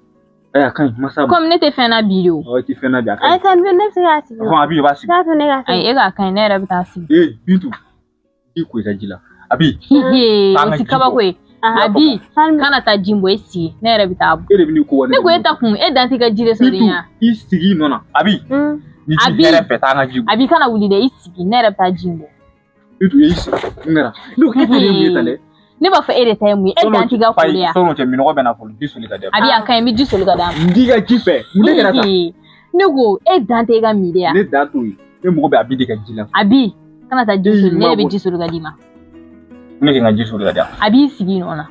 Ayi a ka ɲi masa. Komi ne tɛ fɛn na bi de o. Awɔ i tɛ fɛn na bi a ka ɲi. Ayi tan ne bɛ se k'a sigi. Hɔn Abi i b'a sigi. T'a to ne k'a sigi. Ayi e k'a ka ɲi ne yɛrɛ bɛ taa sigi. Ee Bintu i ko i ka ji la. Abi. O ti kabako ye. Abi kana taa ji bɔ e sigi ne yɛrɛ bɛ taa bɔ. E de bɛ n'i ko wa ne. Ne ko e ta kun e dan t'i ka ji de sɔrɔ yen. I sigi i nɔ na Abi. Ni ti hɛrɛ fɛ taa an ka ji bɔ. Abi kana wuli dɛ i sigi ne yɛrɛ bɛ taa ji bɔ. Bintu i sigi n kɛra. Ne ko e ta de ye mun ye tan dɛ. Ne b'a fɔ e de ta ye mun ye e dan t'i ka ko de ya. Sɔn'o cɛ minɔgɔ bɛ na fɔlɔ ji soli ka di. Abi a ka ɲi n bɛ ji soli ka d'a ma. N k'i ka ji fɛ mun de kɛra tan. Ne ko e dan tɛ e ka min de ya. Ne dan t'o ye ne mago bɛ Abi de ka ji la. Abi kana taa ji soli ne de bɛ ji soli ka d'i ma. Ne k'i ka ji soli ka di yan. A b'i sigi nɔ na.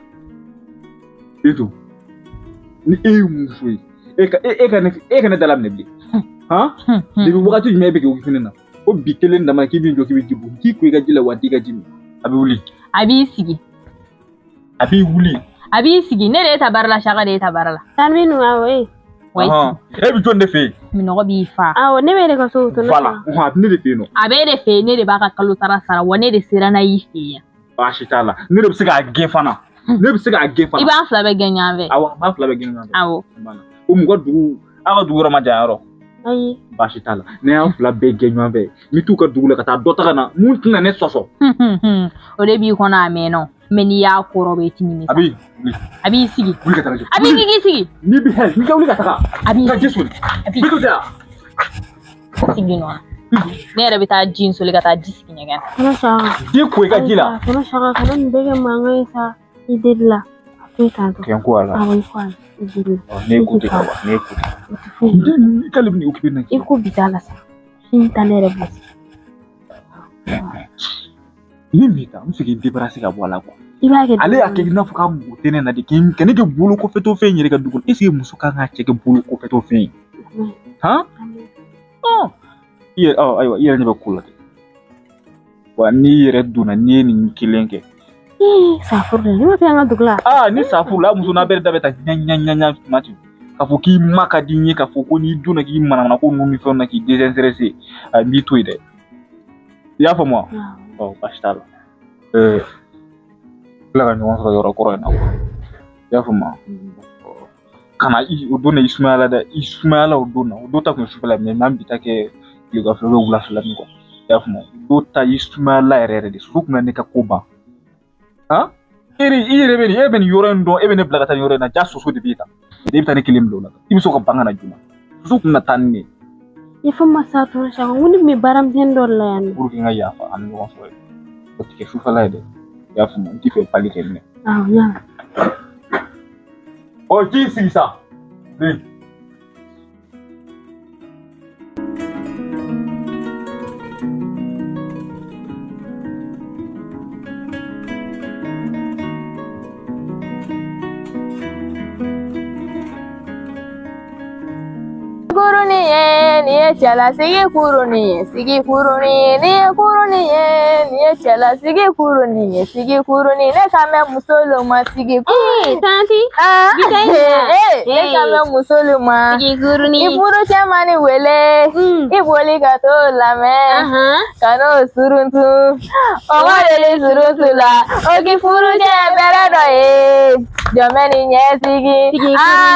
Bintu ni e ye muso ye e ka ne da laminɛ bilen. Han? Depuis wagati jumɛn e bɛ kɛ o fɛnɛ na? Ko bi kelen dama k'i b'i jɔ k'i bɛ ji bɔ k'i ko i ka ji la wa t'i ka ji min. A bɛ wuli. A b'i sigi. A b'i wuli. A b'i sigi ne de ye ta baara la Saka de ye ta baara la. Tan bɛ nu awɔ e. E bɛ jɔn de fɛ yen? Minɔgɔ b'i fa. Awɔ ne bɛ de ka so. Voilà a bɛ ne de fɛ yen nɔ. A bɛ e de fɛ yen ne de b'a ka kalo sara sara wa ne de sera n'a y'i fɛ yen. Baasi t'a la ne de bɛ se k'a gɛn fana. Ne bɛ se k'a gɛn fana. I b'an fila bɛɛ gɛn ɲɔgɔn fɛ. Awɔ an b'an fila bɛɛ gɛn ɲɔgɔn fɛ. Awɔ. O mɔgɔ dugu aw ka dugu yɔrɔ ma jan yɔrɔ. Ayi. Baasi t'a la ne y'an fila bɛɛ gɛn ɲɔgɔn fɛ n bɛ t'u ka dugu la ka taa dɔ ta ka na mun tɛna ne sɔsɔ. O de b'i kɔnɔ a mɛnna mɛ n'i y'a kɔrɔbɔ i ti nimisa. Abi wuli. A b'i sigi. Wuli ka taga jɔ. Abi k'i sigi. N'i bɛ hɛ n'i ka wuli ka taga. Abi ka ji soli. Abi. Bintu tɛ yan. Sigi nɔ na. Ne yɛrɛ bɛ taa ji in soli ka taa ji sigi ɲɛgɛn na. Ji ko i ka ji la. Tonton Saka kana nin bɛɛ kɛ mankan ye sa i deli la. A to yen tantɔ. Kɛ n ko a la. Awɔ i ko a la i deli la. Ne ko tɛ ka ban ne ko tɛ. O tɛ foyi ye. I k'ale bɛ nin occupé na. I ko bi t'a la sa. Sini ta ne yɛrɛ bila. Ni min ta n bɛ se k'i débarrasser ka bɔ a la quoi. I b'a kɛ. Ale y'a kɛ i n'a fɔ k'a mago tɛ ne na de ka ne kɛ bolo kɔfɛtɔ fɛn yɛrɛ ka du kɔnɔ. Est ce que muso kan k'a cɛ kɛ bolo kɔfɛtɔ fɛn ye? Han? I yɛrɛ ayiwa i yɛrɛ ɲɛ bɛ ko la dɛ. Wa n'i yɛrɛ donna n'i ye nin kelen kɛ. Ee safuru la ne ma fɛ an ka dugu la. Aa ni safuru la muso n'a bɛɛ da bɛ taa ɲa ɲa ɲa ɲa tuma ten. K'a fɔ k'i ma ka di n ye k'a fɔ ko n'i donna k'i manamana ko ninnu ni fɛnw na k'i désintéressé a n b'i to yen dɛ. I y'a faamu wa? Ɔ baasi t'a la. Tila ka ɲɔgɔn sɔrɔ yɔrɔ kɔrɔ in na quoi. I y'a faamu wa? Kana i o don na i sumayala dɛ i sumayala o don na o don ta kun ye sufɛla mais n'an bi ta kɛ tilegan fɛ wulafɛla min quoi. I y'a faamu o don ta i sumayala yɛrɛ yɛrɛ de soso kun bɛ ne ka ko ban. Han? E yɛrɛ bɛ nin e bɛ nin yɔrɔ in dɔn e bɛ ne bila ka taa nin yɔrɔ in na ja soso de b'e ta. E bɛ taa ne kelen bila o la i bɛ sɔn ka ban ka na joona. Soso kun na taa ni ne ye. Yafa ma sa tonton Saka n ko ne tun bɛ baara misɛnnin dɔ de la yan nɔ. Pour que n ka yafa an bɛ ɲɔgɔn sɔrɔ yen. O tɛ kɛ sufɛla ye dɛ. I y'a faamu n t'i fɛ pali kɛ minɛ. Awɔ n y'a mɛn. Ɔ k'i sigi sa. Wuli. Guruni ye nin ye cɛlasigi kurunin ye, sigi kurunin, nin ye kurunin ye, nin ye cɛlasigi kurunin ye, sigi kurunin, ne kan bɛ musolu ma, sigi kurunin. Tanti. Ne kan bɛ musolu ma. Sigi kurunin. I furucɛ ma ni wele, i boli ka t'o lamɛn, ka n'o suruntu, o ma deli suruntu la, o k'i furucɛ bɛrɛ dɔ ye, jɔnbɛ ni ɲɛsigi,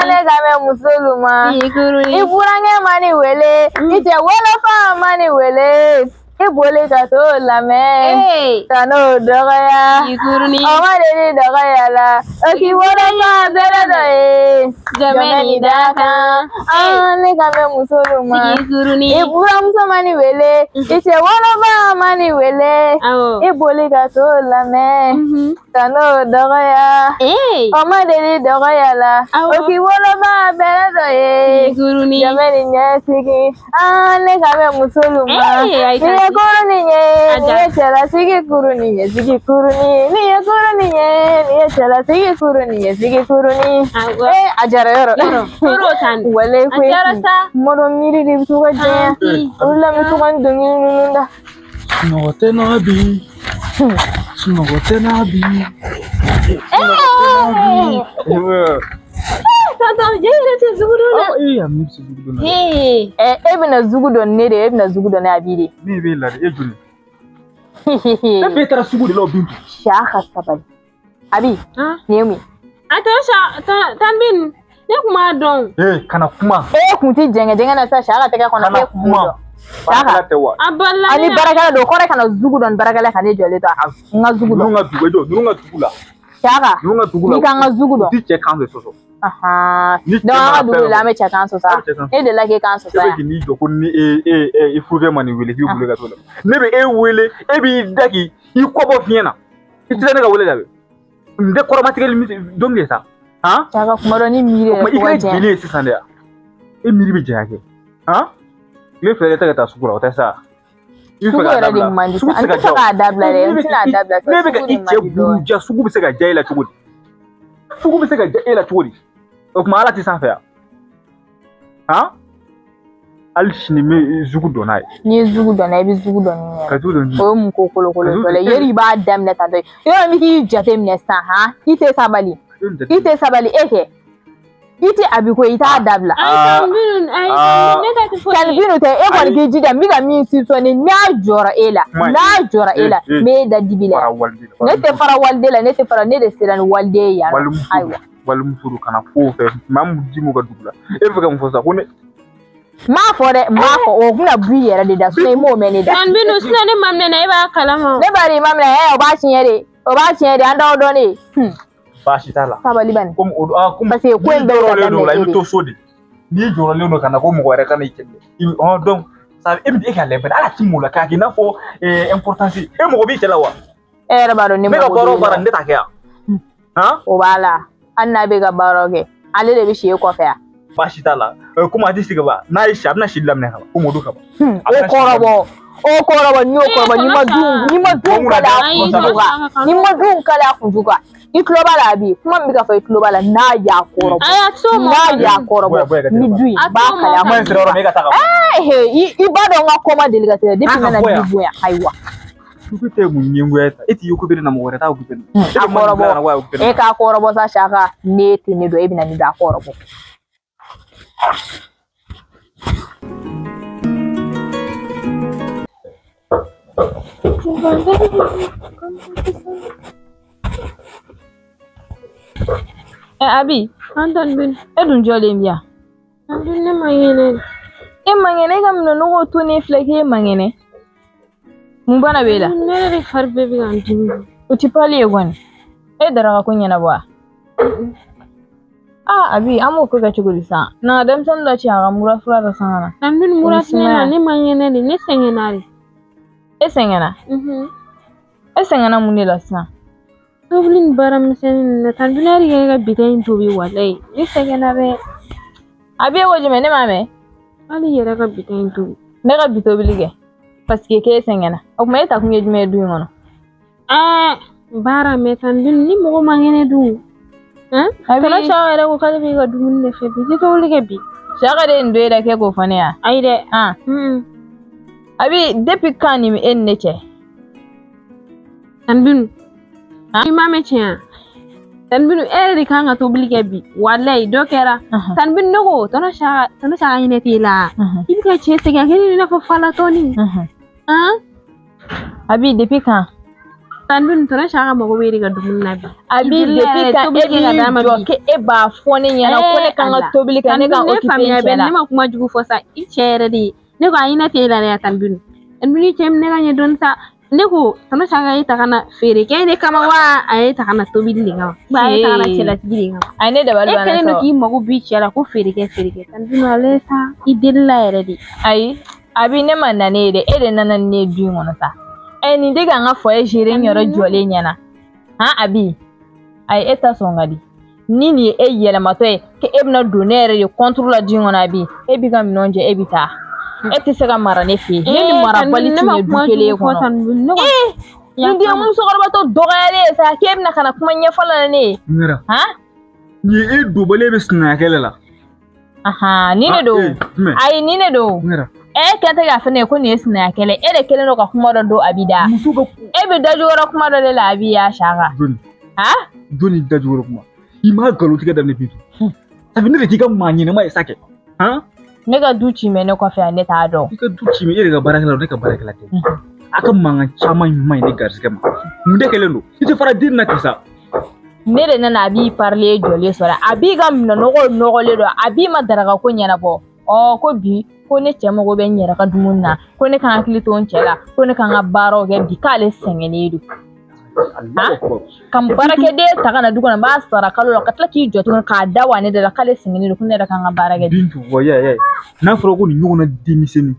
ne kan bɛ musolu ma. I burankɛ ma ni wele, i cɛ wolofa ma ni wele, i boli ka t'o lamɛn, ka n'o dɔgɔya, o ma deli dɔgɔya la, o k'i wolofa bɛrɛ dɔ ye, jɔnbɛ ni da kan, ne kan bɛ musolu ma. I buramuso ma ni wele, i cɛ wolofa ma ni wele, i boli ka t'o lamɛn, ka n'o dɔgɔya, o ma deli dɔgɔya la, o k'i wolofa bɛrɛ dɔ ye, jɔnbɛ ni ɲɛsigi, ne kan bɛ musolu ma. Nin ye kurunin ye, nin ye cɛlasigi kurunin ye, sigi kurunin, nin ye kurunin ye, nin ye cɛlasigi kurunin ye, sigi kurunin. A jara yɔrɔ. Wale koyi. Mɔdɔ miiri de bɛ to ka janya. O de la n bɛ to ka n dɔnkili ninnu da. Sunɔgɔ tɛ na bi. Sunɔgɔ tɛ na bi. Tonton, je yɛrɛ tɛ zugu dɔn na. Ee, a min bɛ se zugu dɔn na. E bɛna zugu dɔn ne de, e bɛna zugu dɔn ne Abi de. Ne b'e la de, e joli. Ne fɛ e taara sugu de la o Bintu. Siaka sabali. Abi, nin ye mun ye? A tɔ sa, tan bin, ne kun b'a dɔn. Ee, kana kuma. E kun ti jɛngɛ jɛngɛ na sa Siaka tɛgɛ kɔnɔ, e kun b'o dɔn. Baarakɛla tɛ wa? A balila. Ani baarakɛla don, o kɔrɔ ye kana zugu dɔn baarakɛla ka ne jɔlen to a n ka zugu dɔn. Ninnu ka dugu, e jɔ, ninnu ka dugu la. Siaka, ninnu ka dugu la. N'i ka n ka zugu dɔn. U ti cɛ kan de sɔsɔ. Donc an ka dugu la an bɛ cɛ kan sɔsɔ. E delila k'e kan sɔsɔ yan. E bɛ k'i jɔ ko ni e i furukɛ ma nin wele k'i bolo ka t'o la. Ne bɛ e wele, e b'i da k'i kɔ bɔ fiɲɛ na. I tɛ se ne ka wele jaabi. N tɛ kɔrɔmatigɛli don de sa. Han? Siaka kuma dɔ ni miiri yɛrɛ i kɛra jeli ye sisan de ya. E miiri bɛ janya kɛ. Han? Tile fila tɛ ka taa sugu la o tɛ sa. Sugu yɛrɛ de man di sa. An tɛ fɛ k'a dabila dɛ. N tɛna a dabila sa. Ne bɛ ka i cɛ buruja, sugu bɛ se ka diya e la cogo di? Sugu bɛ se ka diya e la cogo di? O tuma Ala tɛ sanfɛ yan. Han? Hali sini n bɛ zugu dɔn n'a ye. N'i ye zugu dɔn n'a ye, i bɛ zugu dɔn ni yɛrɛ. Ka zugu dɔn ni. O ye mun ko kolokolo tɔ ye. Yali i b'a daminɛ tantɔ ye. Yɔrɔ min k'i jate minɛ sisan han, i tɛ sabali. I tɛ sabali e kɛ. I tɛ Abi ko i t'a dabila. Ayi, Binu tɛ e kɔni k'i jija n bɛ ka min soupçonner n'a jɔra e la, n'a jɔra e la, n b'e da dibi la. Ne tɛ fara waliden la, ne tɛ fara, ne de sera ni waliden ye yan. Ayiwa. Walimuso kana ko fɛ maa mun ji m'u ka dugu la. E bɛ fɛ ka mun fɔ sisan ko ne. N m'a fɔ dɛ, n m'a fɔ o bɛna bɔ i yɛrɛ de da sinon i m'o mɛn ne da. Binu sinon ne ma minɛ na e b'a kalama. Ne b'a dɔn i ma minɛ o b'a tiɲɛ de, o b'a tiɲɛ de an t'aw dɔn de. Baasi t'a la. Sabali bani. Komi o aa komi. Parce que ko in bɛɛ bɛ ka daminɛ e de. I bɛ to so de. N'i jɔrɔlen don ka na ko mɔgɔ wɛrɛ ka na i kɛlɛ. I bɛ donc e bɛ e ka lajɛ ala ti mun la k'a kɛ i n'a fɔ importance e mɔgɔ b'i cɛ la wa? E yɛrɛ b'a dɔn ne mɔgɔ. Ne ka baara o b'o baara ne t'a kɛ yan. Han? O b'a la hali n'a bɛ ka baara kɛ ale de bɛ si e kɔfɛ yan. Baasi t'a la komi a tɛ sigi ba n'a ye si a bɛna si daminɛ ka ban komi o don ka ban. O kɔrɔbɔ. O kɔrɔbɔ n'i y'o kɔrɔbɔ n'i ma dun kala a kunjugu kan n'i ma dun kala a kunjugu kan i tulo b'a la Abi kuma min bɛ ka fɔ i tulo b'a la n'a y'a kɔrɔbɔ n'a y'a kɔrɔbɔ ni du in b'a kala a kunjugu kan i b'a dɔn n ka ko ma deli ka se depuis n nana du bonya ayiwa. Sugu tɛ mun ɲɛngoya ye e t'i occupé na mɔgɔ wɛrɛ t'a occupé na. A kɔrɔbɔ e k'a kɔrɔbɔ sa Siaka ne tɛ ne dɔn e bɛna ne dɔn a kɔrɔbɔ. Abi, e dun jɔlen bi yan. Abi ne man kɛnɛ. E man kɛnɛ e ka minɛnɔgɔw to ne filɛ k'e man kɛnɛ. Mun bana b'e la? Ne yɛrɛ de fari bɛɛ bɛ ka n dimi. O ti pali ye kɔni. E daraka ko ɲɛnabɔ wa? Aa Abi, an b'o ko kɛ cogo di sisan? Na denmisɛnnin dɔ ci a ka mura fura dɔ san ka na. Abi mura tɛ ne la, ne man kɛnɛ de, ne sɛgɛnna de. E sɛgɛnna? E sɛgɛnna mun de la sisan? Tobili ni baara misɛnnin ninnu na tan dun yɛrɛ ka bidɔn in tobi walayi ne sɛgɛnna dɛ. Abi e ko jumɛn ne m'a mɛn? Hali i yɛrɛ ka bidɔn in tobi. Ne ka bi tobili kɛ parce que k'e sɛgɛnna o tuma e ta kun ye jumɛn ye du in kɔnɔ? Baara mɛ tan dun ni mɔgɔ man kɛnɛ dun. Tɔnɔ Siaka yɛrɛ ko k'ale bɛ ka dumuni de fɛ bi i tɛ tobili kɛ bi. Saka de nin don e la k'e k'o fɔ ne ye. Ayi dɛ. Abi depuis quand nin e ni ne cɛ? Tani Binu. I m'a mɛn tiɲɛ. Tani Binu e yɛrɛ de kan ka tobili kɛ bi. Walayi dɔ kɛra. Tani Binu ne ko tɔnɔ Saka hinɛ t'e la. I bɛ ka cɛ sɛgɛn a kɛlen i n'a fɔ falatɔni. Abi depuis quand? Tani Binu tɔnɔ Saka mago b'e de ka dumuni na bi. Abi depuis quand e b'i jɔ k'e b'a fɔ ne ɲɛna ko ne kan ka tobili kɛ ne ka occuper n cɛ la. Ne ma kuma jugu fɔ sa i cɛ yɛrɛ de ye. Ne ko a hinɛ t'e la dɛ Tani Binu. Tani Binu i cɛ minɛ ka ɲɛ dɔɔni sa. Ne ko tɔnɔ Saka ye ta ka na feere kɛ de kama wa a ye ta ka na tobili de kama. Ba a ye ta ka na cɛlasigi de kama. A ye ne dabali banna. E kɛlen don k'i mago b'i cɛ la ko feere kɛ feere kɛ. Tani Binu ale sa i delila yɛrɛ de. Ayi Abi ne ma na ne ye dɛ e de nana ni ne ye du in kɔnɔ sa. Nin tɛ ka n ka foyer gérer n yɛrɛ jɔlen ɲɛna. Han Abi ayi e ta sɔn ka di. Ni nin ye e yɛlɛmatɔ ye k'e bɛna don ne yɛrɛ de contre la du in kɔnɔ Abi e b'i ka minɛnw jɛ e bɛ taa. E tɛ se ka mara ne fɛ yen. Ne ni marabali tun ye du kelen kɔnɔ. Nin den musokɔrɔbatɔ dɔgɔyalen ye sa k'e bɛna ka na kuma ɲɛfɔ la ne ye. Han? Nin ye e donbali e bɛ sinaya kɛlɛ la. Nin de don. Ayi nin de don. E kɛ tɛ k'a fɔ ne ye ko nin ye sinaya kɛlɛ e de kɛlen don ka kuma dɔ don Abi da. E bɛ dajukɔrɔ kuma dɔ de la Abi ya Saka. Jɔni. Jɔni dajukɔrɔ kuma. I m'a nkalon tigɛ daminɛ bi. Sabu ne de k'i ka maa ɲɛnɛma ye sa kɛ. Han? Ne ka du ci mɛ ne kɔfɛ yan ne t'a dɔn. I ka du ci mɛ e yɛrɛ ka baarakɛla don ne ka baarakɛla tɛ. A ka mankan caman man ɲi ne garisɛgɛ ma. Mun de kɛlen don? I tɛ fara den na ten sa. Ne de nana Abi parler jɔlen sɔrɔ. Abi ka minɛnɔgɔw nɔgɔlen don. Abi ma daraka ko ɲɛnabɔ. Ko bi ko ne cɛ mago bɛ n yɛrɛ ka dumuni na. Ko ne kan hakili to n cɛ la. Ko ne kan ka baaraw kɛ bi k'ale sɛgɛnnen don. Ka baarakɛden ta ka na du kɔnɔ n b'a sara kalo la ka tila k'i jɔ tuguni k'a da wa ne de la k'ale sɛgɛnnen don ko ne yɛrɛ kan ka baara kɛ. Bintu wa ya n'a fɔra ko nin ɲɔgɔnna denmisɛnnin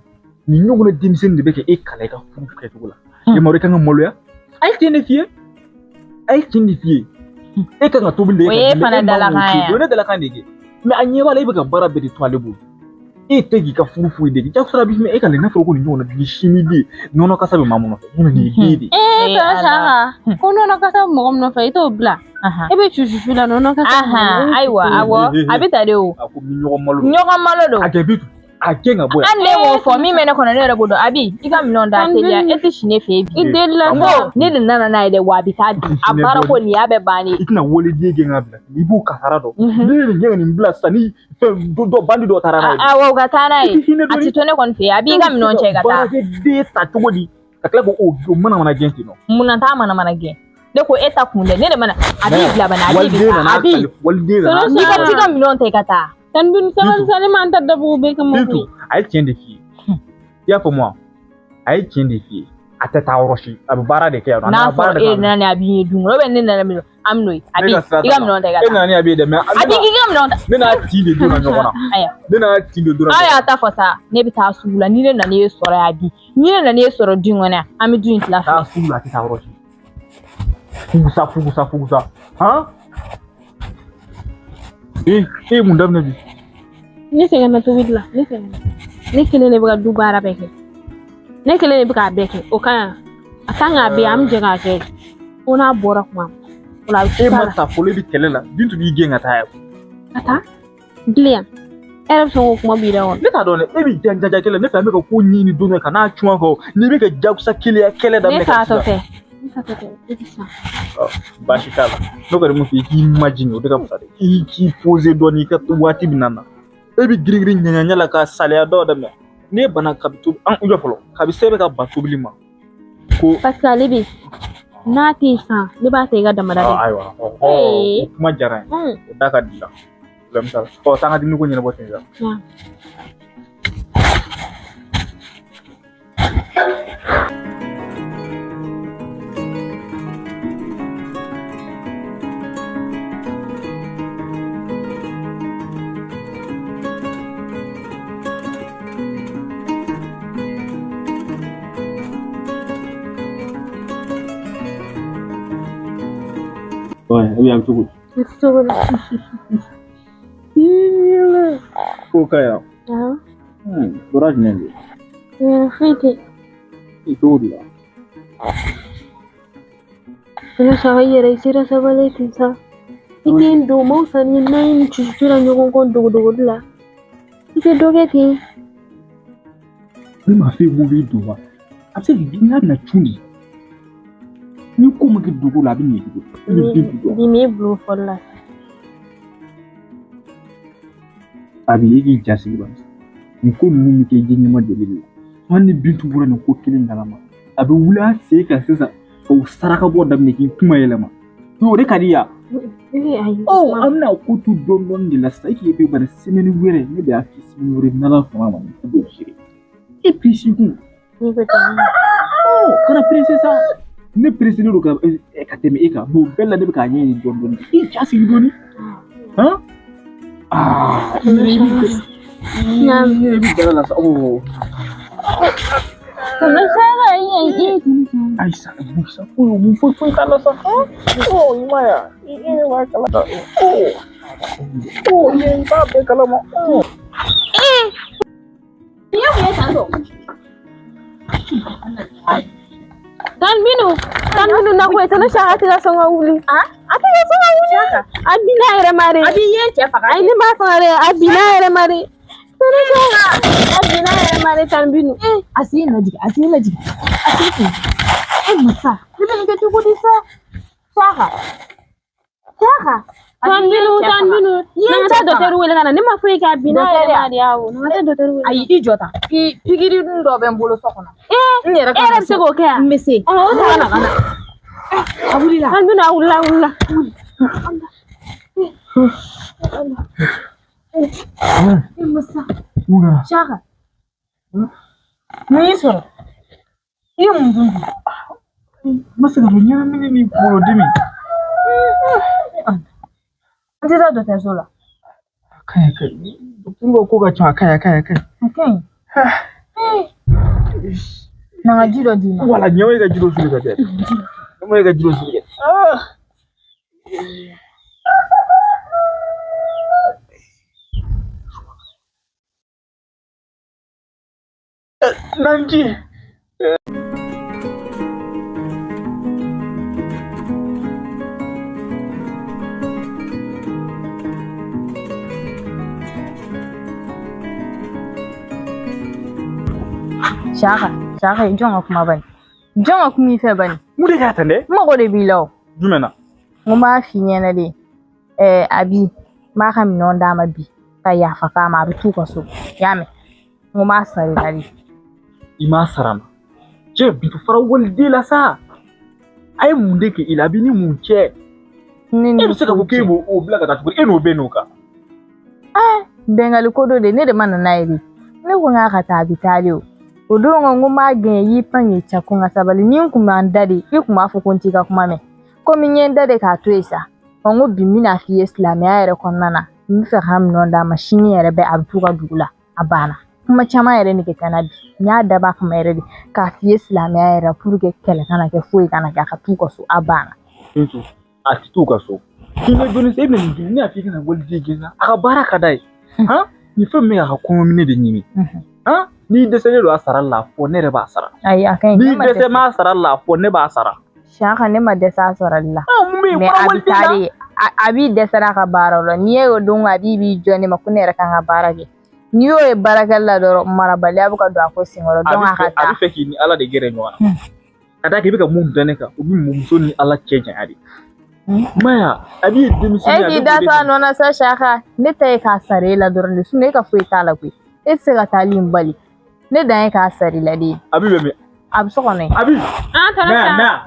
nin ɲɔgɔnna denmisɛnnin de bɛ kɛ e kalan i ka furu kɛcogo la. E ma dɔn i kan ka maloya. A ye tiɲɛ de f'i ye. A ye tiɲɛ de f'i ye. E kan ka tobili de kɛ. O ye e fana dalakan ye. O ye ne dalakan de kɛ. Mɛ a ɲɛ b'a la e bɛ ka baara bɛɛ de to ale bolo. E tɛ k'i ka furu foyi de kɛ. Jagosa bi e ka n'a fɔra ko nin ɲɔgɔnna ni simi den nɔnɔ kasa bɛ maa mun nɔfɛ. Mun nin ye den de ye. Tɔnɔ Saka ko nɔnɔ kasa bɛ mɔgɔ min nɔfɛ i t'o bila. E bɛ cucucu la nɔnɔ kasa. Ayiwa awɔ a bɛ ta de o. A ko ɲɔgɔn malo. Ɲɔgɔn malo don. A kɛ bi a gɛn ka bɔ yan. Hali ne m'o fɔ min bɛ ne kɔnɔ ne yɛrɛ b'o dɔn Abi i ka minɛnw da teliya e tɛ si ne fɛ yen bi. I delila ko ne de nana n'a ye dɛ wa a bɛ taa bi a baara ko nin y'a bɛɛ bannen. I tɛna waliden gɛn ka bila i b'o kasara dɔn. Ne ye nin gɛn ka nin bila sisan ni fɛn dɔ bandi dɔ taara n'a ye. Awɔ u ka taa n'a ye a tɛ to ne kɔni fɛ yen a b'i ka minɛnw cɛ ka taa. Baarakɛden ta cogo di ka tila k'o mana gɛn ten nɔ. Munna t'a mana gɛn. Ne ko e ta kun dɛ ne de mana a b'i bila bana a b'i bila a b'i. Waliden nana. N'i ka t'i ka minɛnw ta i ka taa. Tani Binu sabali sa ne m'an ta dabugu bɛɛ kama koyi. A ye tiɲɛ de f'i ye. I y'a faamu wa? A ye tiɲɛ de f'i ye. A tɛ taa yɔrɔ si a bɛ baara de kɛ yan nɔ. N'a fɔra e nana ni Abi ye dun kɔnɔ ne nana min an bɛ n'o ye. Abi i ka minɛnw ta i ka taa. E nana ni Abi ye dɛ mɛ. Abi k'i ka minɛnw ta. Ne n'a tin de donna ɲɔgɔn na. Ayiwa. Ne n'a tin de donna. Aw y'a ta fɔ sa ne bɛ taa sugu la ni ne nana e sɔrɔ yan bi ni ne nana e sɔrɔ du in kɔnɔ yan an bɛ du in tila fila. Taa sugu la a tɛ taa yɔrɔ si. Fugusa fugusa fugusa han. E ye mun daminɛ bi? Ne sɛgɛnna tobili la ne sɛgɛnna. Ne kelen de bɛ ka du baara bɛɛ kɛ. Ne kelen de bɛ k'a bɛɛ kɛ o ka ɲi a kan k'a bɛɛ an bɛ jɛ k'a kɛ fo n'a bɔra kuma o la a bɛ E ma ta fɔlɔ e bɛ kɛlɛ la Bintu b'i gɛn ka taa yan. Ka taa bilen yan e yɛrɛ bɛ sɔn k'o kuma b'i da kɔnɔ. Ne t'a dɔn dɛ e bɛ jaja kɛlɛ ne fɛ an bɛ ka ko ɲini don dɔ ka n'a cun an kɔ n'i bɛ ka jagosa keleya kɛlɛ daminɛ. Ne taatɔ tɛ. Ne taatɔ tɛ e tɛ sa. Baasi t'a la n'o kɛra mun f'i ye k'i majigin o de ka fisa dɛ i k'i poser dɔɔni i ka waati bɛ na e bɛ girin girin ɲɛɲɛ la ka saliya dɔw daminɛ n'e banna kabi to an jɔ fɔlɔ kabi se bɛ ka ban tobili ma ko. Parce que ale bɛ n'a tɛ yen sisan ne b'a ta i ka damada de. Ayiwa o kuma diyara n ye o da ka di la problème t'a la ɔ taa an ka dumuni ko ɲɛnabɔ ten sa. Ouais, oui, un peu. Ko ka yan. Bɔra jumɛn de? Foyi tɛ. I cogo di la? Ne saba i yɛrɛ i sera sabali ten sa. I tɛ n don maaw sa ni n'an ye nin cucu la ɲɔgɔn kɔ dogodogoli la. I tɛ dɔ kɛ ten. Ne m'a f'e ko b'i don wa? A bɛ se k'i n'a bɛna cun de. Ni ko ma kɛ dogo la a bɛ ɲɛ cogo di? E bɛ Bintu dɔn. Bi m'e bulon fɔli la. A bɛ e k'i jasigi ba. Nin ko ninnu bɛ kɛ diɲɛ ɲɛma joli de la. Hali ni Bintu bɔra nin ko kelen kalama, a bɛ wuli a sen kan sisan ka o saraka bɔ daminɛ k'i kuma yɛlɛma. O de ka di ya. Ayi. Ɔ an bɛna ko to dɔɔni dɔɔni de la sisan e k'i bɛ bari semaine wɛrɛ ne de y'a f'i semaine wɛrɛ n'Ala sɔnna ma nin ko bɛ gérer. E pressé kun. N'i ko ten. Kana pressé sa. Ne pressé don ka tɛmɛ e kan mais o bɛɛ la ne bɛ k'a ɲɛɲini dɔɔni dɔɔni. I ja sigi dɔɔni. Han? Aa. I bɛ dala la sa. Tɔnɔ Saka i Ayi sa, sa foyi mun foyi foyi t'a la sa. I ma ye wa? I yɛrɛ b'a kalama. I ye b'a bɛɛ kalama. I ye mun ye tan tɔ? Tan Binu, tan Binu na koyi tɔnɔ Saka tɛ ka sɔn ka wuli. A tɛ ka sɔn ka wuli. A binna a yɛrɛ ma de. A b'i ye cɛ faga. Ayi ne m'a faga dɛ, a binna a yɛrɛ ma de. Tɔnɔ Saka, a binna a yɛrɛ ma de tan Binu. A sen lajigin, a sen lajigin. A sen kun. E masa, ne bɛ nin kɛ cogo di sa? Saka. Saka. Tan Binu, tan Binu. Na ka taa dɔkitɛri wele ka na, ne ma foyi kɛ, a binna a yɛrɛ ma de awɔ. Na ka taa dɔkitɛri wele. Ayi i jɔ tan. Pikiri dɔ bɛ n bolo so kɔnɔ. N yɛrɛ E yɛrɛ bɛ se k'o kɛ yan? N bɛ se. Ɔ o ta ka na ka na. A wulila. Tan Binu a wulila a wulila. E masa. Mun kɛra? Saka. Mun y'i sɔrɔ? I ye mun dun bi? N ma se ka don ɲɛnamini ni kunkolodimi. N tɛ taa dɔgɔtɔrɔso la. A ka ɲi, a ka ɲi. Dɔkitɛriw ka ko ka ca, a ka ɲi, a ka ɲi, a ka ɲi. A ka ɲi. Na n ka ji dɔ d'i ma. Wala ɲɛma e ka ji dɔ suli ka kɛ. Ɲɛma e ka ji dɔ suli kɛ. Nanji. Saka, Saka jɔn ka kuma bani? Jɔn ka kuma i fɛ bani? Mun de kɛra tan dɛ? N mago de b'i la o. Jumɛn na? N ko n b'a f'i ɲɛna de. Abi, n b'a ka minɛnw d'a ma bi ka yafa k'a ma, a bɛ t'u ka so. I y'a mɛn? N ko n b'a sara i la de. I m'a sara ma. Cɛ Bintu fara waliden la sa. A ye mun de kɛ i la? A b'i ni mun cɛ? Ne E bɛ se ka fɔ k'e b'o bila ka taa cogo di? E n'o bɛ n'o kan. Bɛngali ko dɔ de, ne de ma na n'a ye de. Ne ko n k'a ka taa, a bɛ taa de o. O don ko n b'a gɛn i y'i pan k'i ca ko n ka sabali ni n kun b'an da de i kun b'a fɔ ko n t'i ka kuma mɛn komi n ye n da de k'a to yen sa ɔ n ko bi n bɛna f'i ye silamɛya yɛrɛ kɔnɔna na n bɛ fɛ k'a minɛn d'a ma sini yɛrɛ bɛ a bɛ t'u ka dugu la a banna kuma caman yɛrɛ nege tɛ n na bi n y'a dabɔ a kama yɛrɛ de k'a f'i ye silamɛya yɛrɛ pour que kɛlɛ kana kɛ foyi kana kɛ a ka t'u ka so a banna. Bintu a tɛ t'u ka so. K'i bɛ dɔɔnin sa e bɛna nin gɛn ne y'a f'i kana waliden gɛn sa a ka baara ka d'a ye. Han nin fɛn min bɛ k'a ka kɔɲɔminɛ de ɲini. Han n'i dɛsɛlen don a sara la fɔ ne yɛrɛ b'a sara. Ayi a ka ɲi. N'i dɛsɛ m'a sara la fɔ ne b'a sara. Saka ne ma dɛsɛ a sarali la. Mun bɛ yen mais a bɛ taa de a b'i dɛsɛra a ka baara la n'i y'o don a b'i b'i jɔ ne ma ko ne yɛrɛ kan ka baara kɛ n'i y'o ye baarakɛli la dɔrɔn marabaliya bɛ ka don a ko senkɔrɔ donc a ka taa. A bɛ fɛ k'i ni Ala de gɛrɛ ɲɔgɔn na. Ka d'a kan i bɛ ka mun da ne kan o bɛ muso ni Ala cɛ janya de. Maya a b'i denmisɛnnin. E k'i da to a nɔ na sa Saka ne ta ye k'a sara e la dɔrɔn de sinon e ka foyi t'a la koyi e tɛ se ka taali in bali ne dan ye k'a sara i la de. A bɛ min? A bɛ so kɔnɔ yen. A bɛ. An tɔnɔ sa. Na.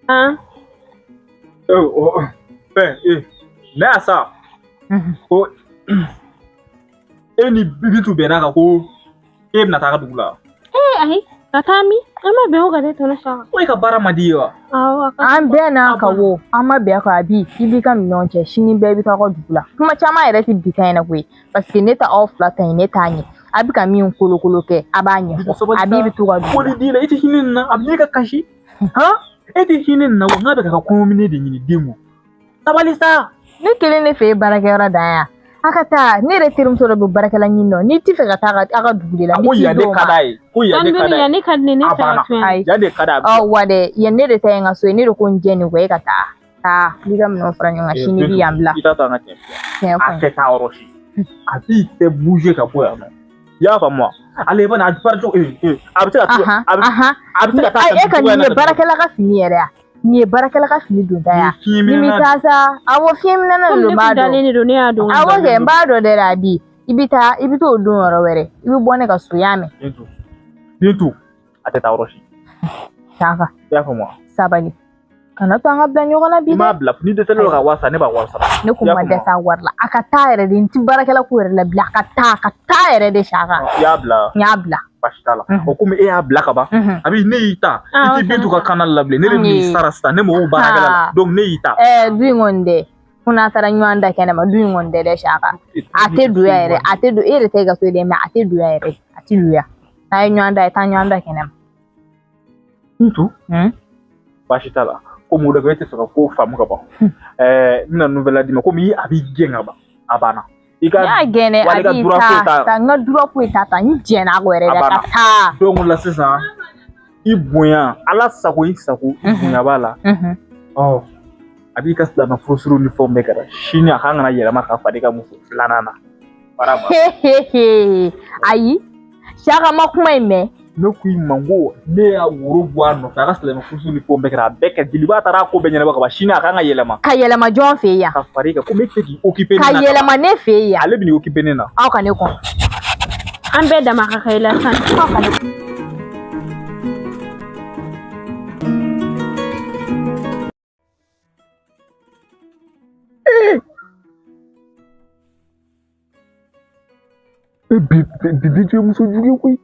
Han. Fɛn ne y'a sa. Ko e ni Bintu bɛnna kan ko e bɛna taa a ka dugu la. Ayi ka taa min? An ma bɛn o kan dɛ tɔnɔ Saka. Ko e ka baara man di ye wa? Awɔ. An bɛn n'a kan wo, an ma bɛn a kan a bi i b'i ka minɛnw cɛ sini bɛɛ bɛ taa ka dugu la. Kuma caman yɛrɛ tɛ bi ta in na koyi parce que ne tɛ aw fila ta ye ne t'a ɲɛ. A bɛ ka min kolokolo kɛ a b'a ɲɛfɔ a b'i bɛ t'u ka dugu la. Waliden la i tɛ hinɛ nin na a bɛ ne ka kasi. Han e tɛ hinɛ nin na wa n'a bɛ ka kɔɲɔminɛ de ɲini den ma. Sabali sa. Ne kelen de fɛ ye baarakɛyɔrɔ dan yan. A ka taa ne yɛrɛ terimuso dɔ bɛ baarakɛla ɲini nɔ n'i ti fɛ ka taa a ka dugu de la. Ko yan de ka d'a ye. Ko yan de ka d'a ye. Yan ne ka di ne fɛ ka to yan. Yan de ka d'a ye. Ɔ wa dɛ yan ne de ta ye n ka so ye ne de ko n jɛ nin kɔ e ka taa. Taa i ka minɛnw fara ɲɔgɔn kan sini i bɛ yan bila. I t'a to an ka tiɲɛ fɔ. A tɛ taa yɔrɔ si. A b'i tɛ bouger ka bɔ yan nɔ. I y'a faamu wa? Ale bɛ na a bɛ a bɛ se ka a bɛ se ka taa. E ka nin ye baarakɛla ka fini yɛrɛ ya. Nin ye baarakɛla ka fini don ta ya. Ni mi taa sa awɔ fiɲɛminɛna de don n b'a dɔn. Ne y'a dɔn. Awɔ kɛ n b'a dɔn dɛ Abi. I bɛ taa i bɛ t'o don yɔrɔ wɛrɛ. I bɛ bɔ ne ka so y'a mɛn. Bintu a tɛ taa yɔrɔ si. Saka. I y'a faamu wa? Sabali. Kana to an ka bila ɲɔgɔn na bi dɛ. I m'a bila n'i dɛsɛlen don ka wari sara ne b'a wari sara. Ne kun ma dɛsɛ a wari la. A ka taa yɛrɛ de n ti baarakɛla ko yɛrɛ la bilen a ka taa a ka taa yɛrɛ de Saka. I y'a bila. N y'a bila. Baasi t'a la. O komi e y'a bila ka ban. Abi ne y'i ta. I ti Bintu ka kana la bilen ne de b'i sara sisan ne mago baarakɛla la donc ne y'i ta. Du in kɔni dɛ. Fo n'a taara ɲɔgɔn da kɛnɛma du in kɔni tɛ dɛ Saka. A tɛ don yan yɛrɛ a tɛ don e yɛrɛ tɛ i ka so dɛ mais a tɛ don yan yɛrɛ a tɛ don yan. N'a ye ɲɔgɔn da ye taa ɲɔgɔn da kɛnɛma. Bintu. Baasi t'a la. Komi o de kɛ e tɛ fɛ ka ko faamu ka ban. N bɛna nouvelle d'i ma komi a b'i gɛn ka ban a banna. I ka n y'a gɛn dɛ a b'i ta n ka dura foyi t'a ta n jɛnna a kɔ yɛrɛ de ka taa. Donc o la sisan i bonya ala sago i sago i bonya b'a la. Ɔ a b'i ka silamɛ furusiriw ni fɛnw bɛɛ kɛra sini a kan kana yɛlɛma ka fara i ka muso filanan na. Ayi Saka ma kuma in mɛn. Ne ko i ma ko ne y'a woro bɔ a nɔfɛ a ka silamɛ furusi ni fɛnw bɛɛ kɛra a bɛɛ kɛ jeliba taara a ko bɛɛ ɲɛnabɔ ka ban sini a kan ka yɛlɛma. Ka yɛlɛma jɔn fɛ yan. Ka fara i kan komi e tɛ se k'i occuper ne na. Ka yɛlɛma ne fɛ yan. Ale bɛ n'i occuper ne na. Aw ka ne kɔn. An bɛɛ dama ka kan i la sisan. Aw ka ne kɔn. Bi Bintu ye muso jugu ye koyi.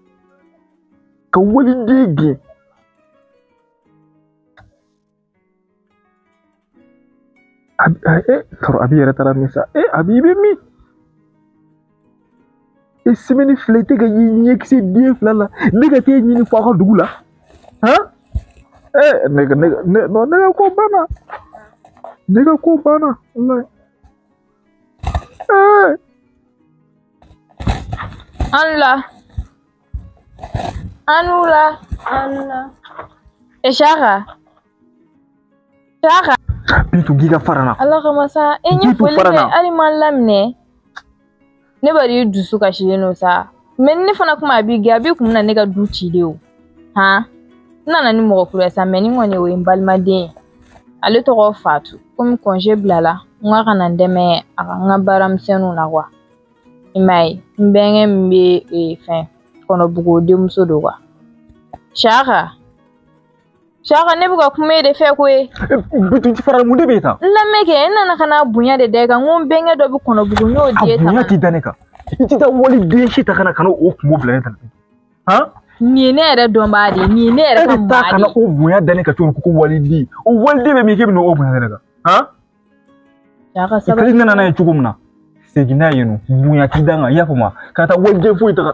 Ka waliden gɛn. Tɔrɔ Abi yɛrɛ taara min sa. Abi i bɛ min? Semaine fila i tɛ ka ɲɛkisɛ den fila la. Ne ka t'e ɲini fo aw ka dugu la. Han? Ne ka ko banna. Ne ka ko banna. Walayi. An la. Anula. Anula. Saka. Saka. Bintu k'i ka fara n na. Ala kama sa e ɲɛ foli kɛ hali ma laminɛ. Ne b'a i dusu kasilen don sa. Mais ne fana kuma a b'i gɛn a b'i kun na ne ka du ci de o. Han? N nana ni mɔgɔ kura ye sa mais ni kɔni o ye n balimaden ye. Ale tɔgɔ Fatu. Komi congé bilala n k'a ka na n dɛmɛ a ka n ka baaramisɛnninw na quoi. I m'a ye n bɛnkɛ min bɛ fɛn kɔnɔbugu denmuso don quoi. Saka. Saka ne bɛ ka kuma e de fɛ koyi. Bintu ti fara mun de bɛ tan? N lamɛn kɛ n nana ka na bonya de da i kan n ko n bɛnkɛ dɔ bɛ kɔnɔbugu n y'o di e ta. A bonya t'i da ne kan. I tɛ taa waliden si ta ka na o kungo bila ne ta la. Han? Nin ye ne yɛrɛ dɔnbaa de ye nin ye ne yɛrɛ ka maa de ye. E bɛ taa ka na o bonya da ne kan cogo min ko waliden o waliden bɛ min k'e bɛ n'o bonya da ne kan. Han? Saka sabali. I nana n'a ye cogo min na segin n'a ye yen nɔ bonya t'i da n kan i y'a faamu wa ka taa waliden foyi ta.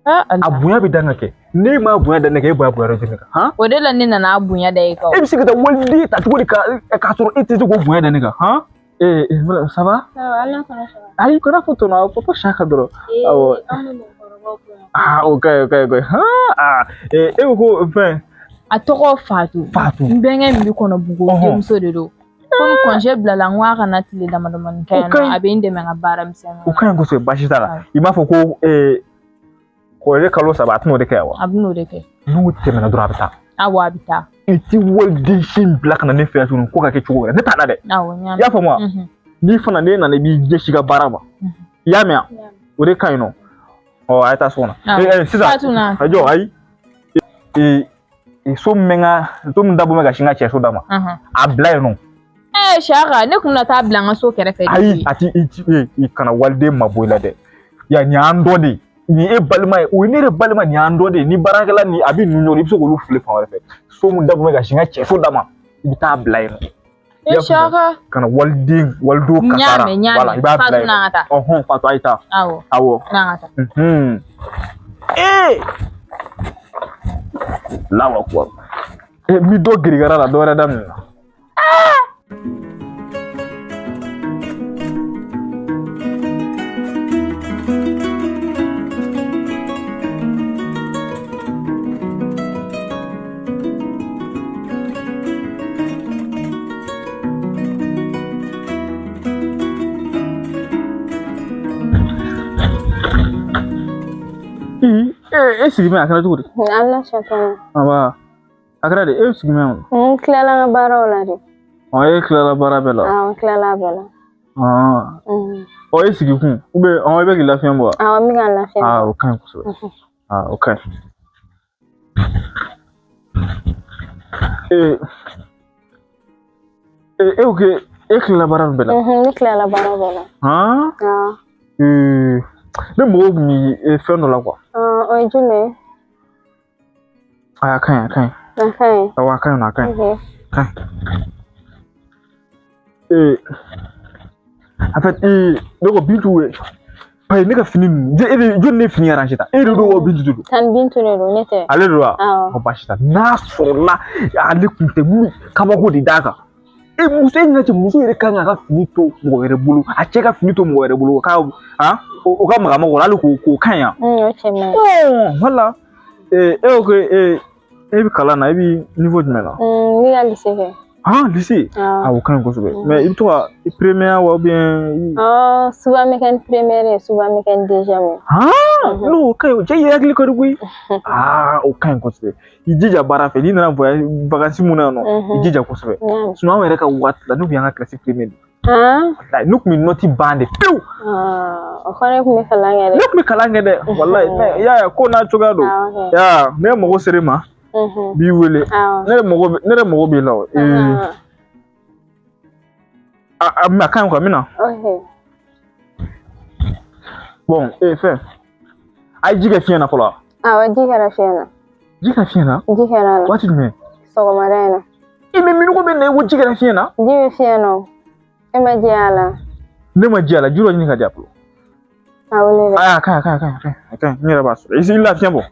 A bonya bɛ dan ka kɛ ne m'a bonya da ne kan e bonya bonya ne kan han. O de la ne nana a bonya da e kan. E bɛ se ka taa waliden ta cogo di k'a sɔrɔ e tɛ se k'o bonya da ne kan han. Ça va? Ça va, ala kana ça va. Ayi kana fɔ tɔnɔ fɔ fɔ Saka dɔrɔn. Awɔ. An bɛ mɔgɔkɔrɔbaw bonya. O ka ɲi o ka ɲi o ka ɲi han e ko fɛn. A tɔgɔ Fatu. Fatu. N bɛnkɛ min bɛ kɔnɔbugu denmuso de don. Komi congé bilala n ko a kana tile damadamanin kɛ yan nɔ a bɛ n dɛmɛ n ka baara misɛnninw. O ka ɲi kosɛbɛ baasi t'a la. I b'a fɔ ko kɔrɔlen kalo saba a tɛn'o de kɛ wa? A bɛn'o de kɛ. N'o tɛmɛna dɔrɔn a bɛ taa. Awɔ a bɛ taa. I ti waliden si bila ka na ne fɛ yan tuguni ko ka kɛ cogo wɛrɛ ne t'a la dɛ. Awɔ n y'a mɛn. I y'a faamu wa? N'i fana ne nana i b'i ɲɛsin i ka baara ma. I y'a mɛn wa? O de ka ɲi nɔ. Ɔ a ye taa so kɔnɔ. Sisan. Fatu na. A jɔ ayi. So min bɛ n ka so min dabɔ bɛ ka sin n ka cɛso d'a ma. A bila yen nɔ. Saka ne kun bɛna taa bila n ka so kɛrɛfɛ. Ayi a ti i kana waliden mabɔ i la dɛ. Yan nin y'an dɔ de ye. Nin e balima ye o ye ne yɛrɛ balima nin y'an dɔ de ye ni baarakɛla ni a bɛ ninnu ɲɔgɔn i bɛ se k'olu fili fan wɛrɛ fɛ so min dabɔ bɛ ka sin n ka cɛso d'a ma i bɛ taa bila yen nɔ. Saka. Kana waliden walidenw kasara. N y'a mɛn i b'a bila yen nɔ. Ɔhɔn Fatu a ye taa. Awɔ. Awɔ. N'an ka taa. Allahu akbar. N bɛ dɔ girigara la dɔ wɛrɛ daminɛ na. E sigi mɛ a kɛra cogo di? Ala sɔnna. Aba, a kɛra di e sigi mɛ o? N tilala n ka baaraw la de. Ɔ e tilala baara bɛɛ la? Awɔ, n tilala a bɛɛ la. Ɔ e sigi kun ou bien ɔ e bɛ k'i lafiɲɛ bɔ wa? Awɔ, n bɛ ka n lafiɲɛ bɔ. Aa o ka ɲi kosɛbɛ. Aa o ka ɲi. E ko k'e e tilala baara nin bɛɛ la? Ne tilala baara bɛɛ la. Han? Awɔ. Ne mago tun bɛ fɛn dɔ la quoi. O ye jumɛn ye? A ka ɲi, a ka ɲi. A ka ɲi. Awɔ, a ka ɲi nɔ, a ka ɲi. A ka ɲi. En fait, ne ko Bintu ye, parce que ne ka fini ninnu, e de jɔnni ne fini arrangé tan? E de don wa Bintu de don? Tan Bintu de don, ne tɛ. Ale de don wa? Awɔ. Ɔ baasi t'a n'a sɔrɔla ale tun tɛ mun kabako de d'a kan. E muso e ɲɛna cɛ muso yɛrɛ kan k'a ka fini to mɔgɔ wɛrɛ bolo, a cɛ ka fini to mɔgɔ wɛrɛ bolo, k'a han o ka maga mɔgɔ la hali k'o ka ɲi yan. O cɛ man ɲi. Non, voilà. E ko que e bɛ kalan na, e bɛ niveau jumɛn na? N bɛ ka lycée kɛ. Ah, lycée? Ah, o ka ɲi kosɛbɛ. Mais i bɛ to ka première wa ou bien? Souvent n bɛ kɛ ni première ye, souvent n bɛ kɛ ni deuxième ye. Ah, non, o ka ɲi, cɛ i hakili ka di koyi. Ah, o ka ɲi kosɛbɛ. I jija baara fɛ, n'i nana voyage vacances mun na yan nɔ, i jija kosɛbɛ. Sinon anw yɛrɛ ka waati la, ne tun y'an ka classe première de. Walayi, ne tun bɛ note ban de pewu. O kɔrɔ e tun bɛ kalan kɛ dɛ. Ne tun bɛ kalan kɛ dɛ, walayi. Mais i y'a ye ko n'a cogoya don. Ya, ne mago ser'i ma. N b'i wele. Ne yɛrɛ mago b'i la o. A ka ɲi quoi, n bɛ na. Bon, fɛn. A ye ji kɛ fiɲɛ na fɔlɔ wa? Awɔ, ji kɛra fiɲɛ na. Ji kɛra fiɲɛ na? Ji kɛra la. Waati jumɛn? Sɔgɔmada in na. E mais minɔgɔ bɛ na i ko ji kɛra fiɲɛ na? Ji bɛ fiɲɛ na o. E ma ji a la? Ne ma ji a la, ji dɔ ɲini ka di a bolo. A wele dɛ. A ka ɲi, a ka ɲi, a ka ɲi, a ka ɲi, n yɛrɛ b'a sɔrɔ. I lafiɲɛ bɔ.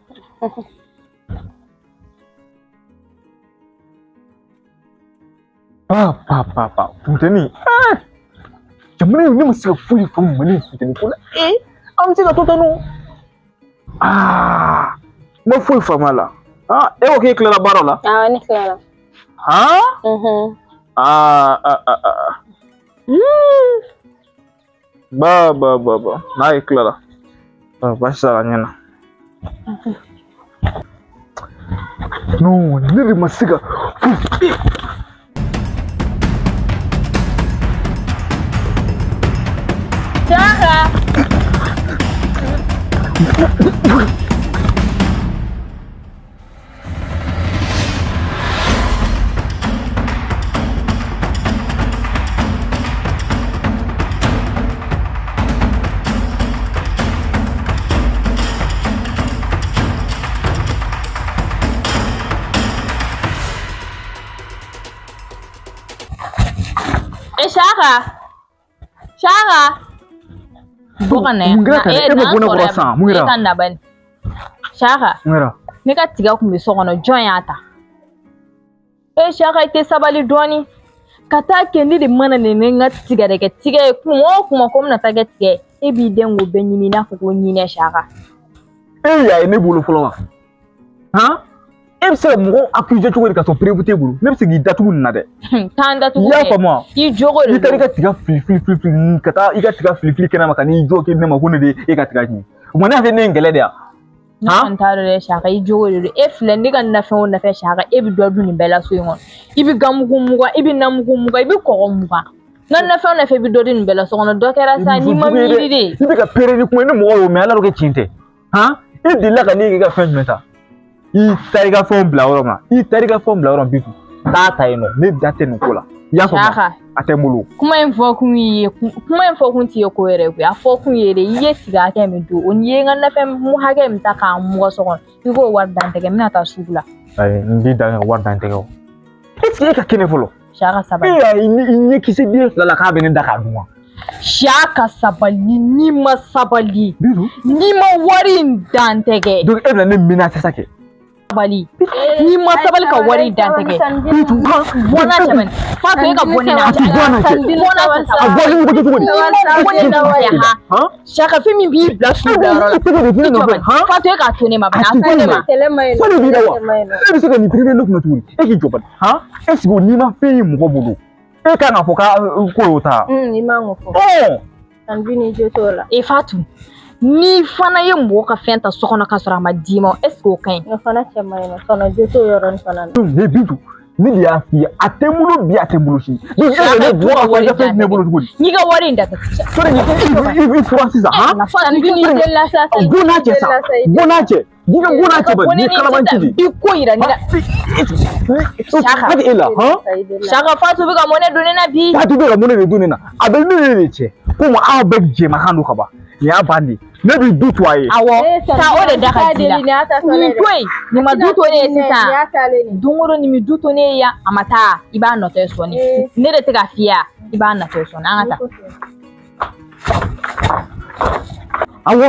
Pa pa pa pa funteni jamana in ne ma se ka foyi faamu Mali funteni ko la an bɛ se ka to tan nɔ aa n ma foyi faamu a la e ko k'e tilala baaraw la? Awɔ, ne tilala. Han? Aa aa aa ba ba ba ba n'a ye tilala baasi t'a la ɲɛna. Non, ne de ma se ka foyi. Shaka! Shaka! Shaka! Bɔ ka na yan. Mun kɛra tan? E ma bɔ ne kɔrɔ sisan, mun kɛra? E ka na bani. Shaka. Mun kɛra? Ne ka tiga kun bɛ so kɔnɔ, jɔn y'a ta? E Shaka, i tɛ sabali dɔɔni. Ka taa kɛ ne de mana nin ne ka tigadɛgɛ tigɛ ye kuma o kuma ko n bɛna taa kɛ tigɛ ye. E b'i den k'o bɛɛ ɲimi i n'a fɔ ko ɲinɛ Shaka. E y'a ye ne bolo fɔlɔ wa? Han? E bɛ se ka mɔgɔw accuser cogo di ka sɔrɔ preuve t'e bolo? Ne bɛ se k'i datugu nin na dɛ. T'an datugu I y'a faamu wa? I jogo de don. I taara i ka tiga fili fili fili fili ka taa i ka tiga fili fili kɛnɛ ma ka n'i jɔ k'i ne ma ko ne de ye e ka tiga tiɲɛ. O tuma ne y'a fɔ ne ye n kɛlɛ de yan. Ne kɔni t'a dɔn dɛ Shaka, i jogo de don. E filɛ ne ka nafɛn o nafɛn Shaka, e bɛ dɔ dun nin bɛɛ la so in kɔnɔ. I bɛ gamugu mugan, i bɛ namugu mugan, i bɛ kɔgɔ mugan. N ka nafɛn o nafɛn i bɛ dɔ dun nin bɛɛ la so kɔnɔ. Dɔ kɛra sa n'i ma miiri de. I bɛ ka pere ni kuma ye, ni mɔgɔw y'o mɛn ala kɛ tiɲɛ tɛ. Han? E delila ka ne k'i ka fɛn jumɛn ta? I taara i ka fɛnw bila yɔrɔ min na, i taara i ka fɛnw bila yɔrɔ min Bintu, taa ta yen nɔ, ne da tɛ nin ko la. I y'a faamu? A tɛ n bolo. Kuma in fɔ kun ye, kuma in fɔ kun t'i ye ko yɛrɛ koyi. A fɔ kun ye de, i ye tiga hakɛ min dun, o ni ye n ka nafɛn hakɛ min ta k'a mugan so kɔnɔ, i k'o wari dan tɛgɛ, n bɛna taa sugu la. Ayi, n b'i dan ka wari dan tɛgɛ o. Est ce que e ka kɛnɛ fɔlɔ? Shaka sabali. E y'a ye i ɲɛ kisɛ den fila la k'a bɛ ne da k'a dun wa? Shaka sabali, n'i ma sabali, n'i ma wari in dan tɛgɛ. Donc e bɛna ne menacer sa kɛ? Sabali, n'i ma sabali ka wari dan tɛgɛ. Bɔ n'a cɛ bani. Fatu e ka bɔ ne na. A ti bɔ n'a cɛ. Bɔ n'a cɛ. A bɔ ni ɲɔgɔn cɛ cogo di? Bɔ ne na cɛ ha. Shaka fɛn min b'i bila su bilayɔrɔ la. I tɛgɛ de fili nɔfɛ. Fatu e k'a to ne ma bani. A to ne ma. Fɔlɔ b'i la wa? E bɛ se ka nin piribe ne kunna cogo di? E k'i jɔ bani. Han? Est ce que n'i ma fɛn ye mɔgɔ bolo, e kan k'a fɔ k'a ko y'o ta? I man k'o fɔ. Tan bi ni jo t'o la. E Fatu, N'i fana ye mɔgɔ ka fɛn ta so kɔnɔ k'a sɔrɔ a ma d'i ma est ce que o ka ɲi? O fana cɛ man ɲi nɔ tɔnɔ jo t'o yɔrɔnin fana na. Ne Bintu ne de y'a f'i ye a tɛ n bolo bi a tɛ n bolo sini. Ni e yɛrɛ ne bɔra ka i ka fɛn di ne bolo cogo di? N'i ka wari in datugu. Sɔrɔ i furan sisan han? Bon n'a cɛ sa bon n'a cɛ. N'i ka bon n'a cɛ ba ni kalabanci de. I ko yira ne la. Saka hali e la han? Saka Fatu bɛ ka mɔnɛ don ne na bi. Fatu bɛ ka mɔnɛ de don ne na a bɛ ne de cɛ komi aw bɛɛ jɛmakan don ka ban nin y'a ban de ne b'i du to a ye. Awɔ taa o de da ka di la nin to yen nin ma du to ne ye sisan don o don nin bɛ du to ne ye yan a ma taa i b'a nɔtɔ ye sɔɔni ne de tɛ ka f'i ye i b'a nɔtɔ ye sɔɔni an ka taa. Awɔ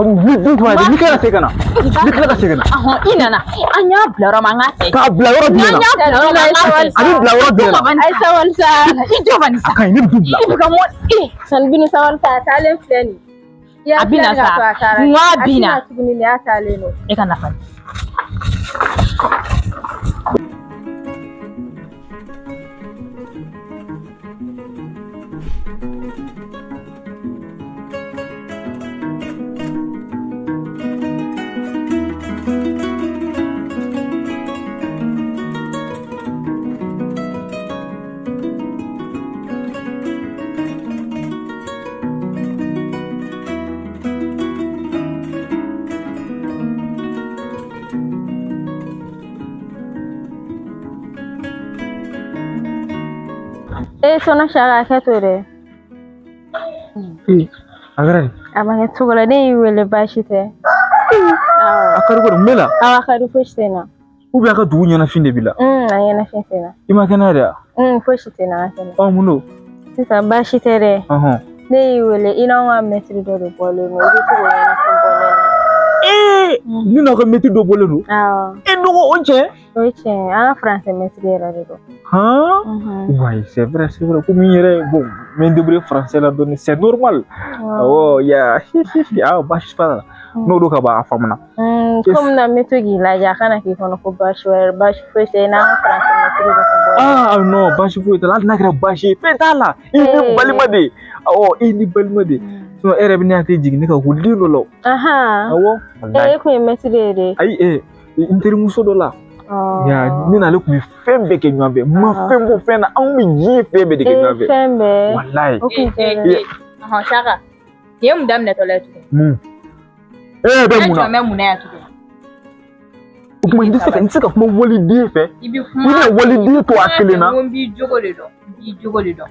ni du to a ye ni kɛra segin ka na ni tila ka segin ka na. I nana an y'a bila yɔrɔ min an k'a fɛ. K'a bila yɔrɔ jumɛn na? An y'a bila yɔrɔ min an k'a fɛ. A bɛ bila yɔrɔ jumɛn na? Ayi sabali sa. I jɔ bani sa. A ka ɲi ne bɛ du bila. I bɛ ka mɔn e. Sani Binu sabali sa a taalen filɛ nin ye. A bɛ na sa n k'a bɛ na. A tɛna tuguni nin y'a taalen don. E ka nafa. Tɔnɔ Saka hakɛ to dɛ. A kɛra di? A ma kɛ cogo la ne y'i wele baasi tɛ. A kari ko mun b'e la? Awɔ a ka di fosi tɛ n na. Ou bien a ka dugu ɲɛnafin de b'i la? A ɲɛnafin tɛ n na. I ma kɛnɛya de wa? Fosi tɛ n na, n ka kɛnɛ. Ɔ mun don? Sisan baasi tɛ dɛ. Ne y'i wele i n'anw ka mɛtiri dɔ de bɔlen don i bɛ se k'o ɲɛnafin bɔ ne na. Ne n'aw ka mɛtiri dɔ bɔlen don? Awɔ. E dɔgɔ o cɛ? O ye tiɲɛ ye an ka faransɛ mɛtiri yɛrɛ de don. Han? Ouais, c'est vrai, c'est vrai. Comme il bon, mais débrouiller français là donné, c'est normal. Oh, ya, ah, baasi t'a la. N'o don ka ban a faamuna. Komi na n bɛ to k'i lajɛ a kana k'i kɔnɔ ko baasi wɛrɛ baasi foyi tɛ n'an ka faransɛ mɛtiri dɔ kun bɔra. Ah non, baasi foyi t'a la hali n'a kɛra baasi ye fɛn t'a la. I ni balima de. Awɔ, i ni balima de. Sinon e yɛrɛ bɛ ne hakili jigin ne ka ekɔliden dɔ la. Awɔ. E kun ye mɛtiri ye de. Ayi, n terimuso dɔ la. Ya ne n'ale kun bɛ fɛn bɛɛ kɛ ɲɔgɔn fɛ n ma fɛn bɔ fɛn na anw bɛ diɲɛ fɛn bɛɛ de kɛ ɲɔgɔn fɛ. Fɛn bɛɛ. Walayi. O kun tɛ dɛ. Saka nin ye mun daminɛtɔla ye tuguni? Mun? E bɛ mun na? E jɔ bɛ mun na yan tuguni? O tuma n tɛ se ka kuma waliden fɛ. I bɛ kuma. I bɛna waliden to a kelen na. N ko n b'i jogo de dɔn n b'i jogo de dɔn.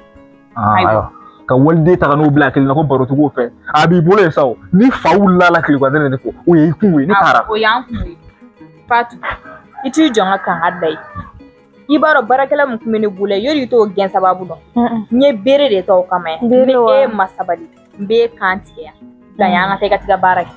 Ayiwa ka waliden ta ka n'o bila a kelen na ko barotigiw fɛ a b'i bolo yen sa o ni fa wulila la tile gan ne ko o ye i kun ye ne taara. O y'an kun ye Fatu. I t'i jɔ n ka kangari da ye i b'a dɔn baarakɛla min kun bɛ ne bolo yan yɔrɔ i t'o gɛn sababu dɔn n ye bere de ta o kama yan ni e ma sabali n b'e kan tigɛ yan bila yan an ka taa i ka t'i ka baara kɛ.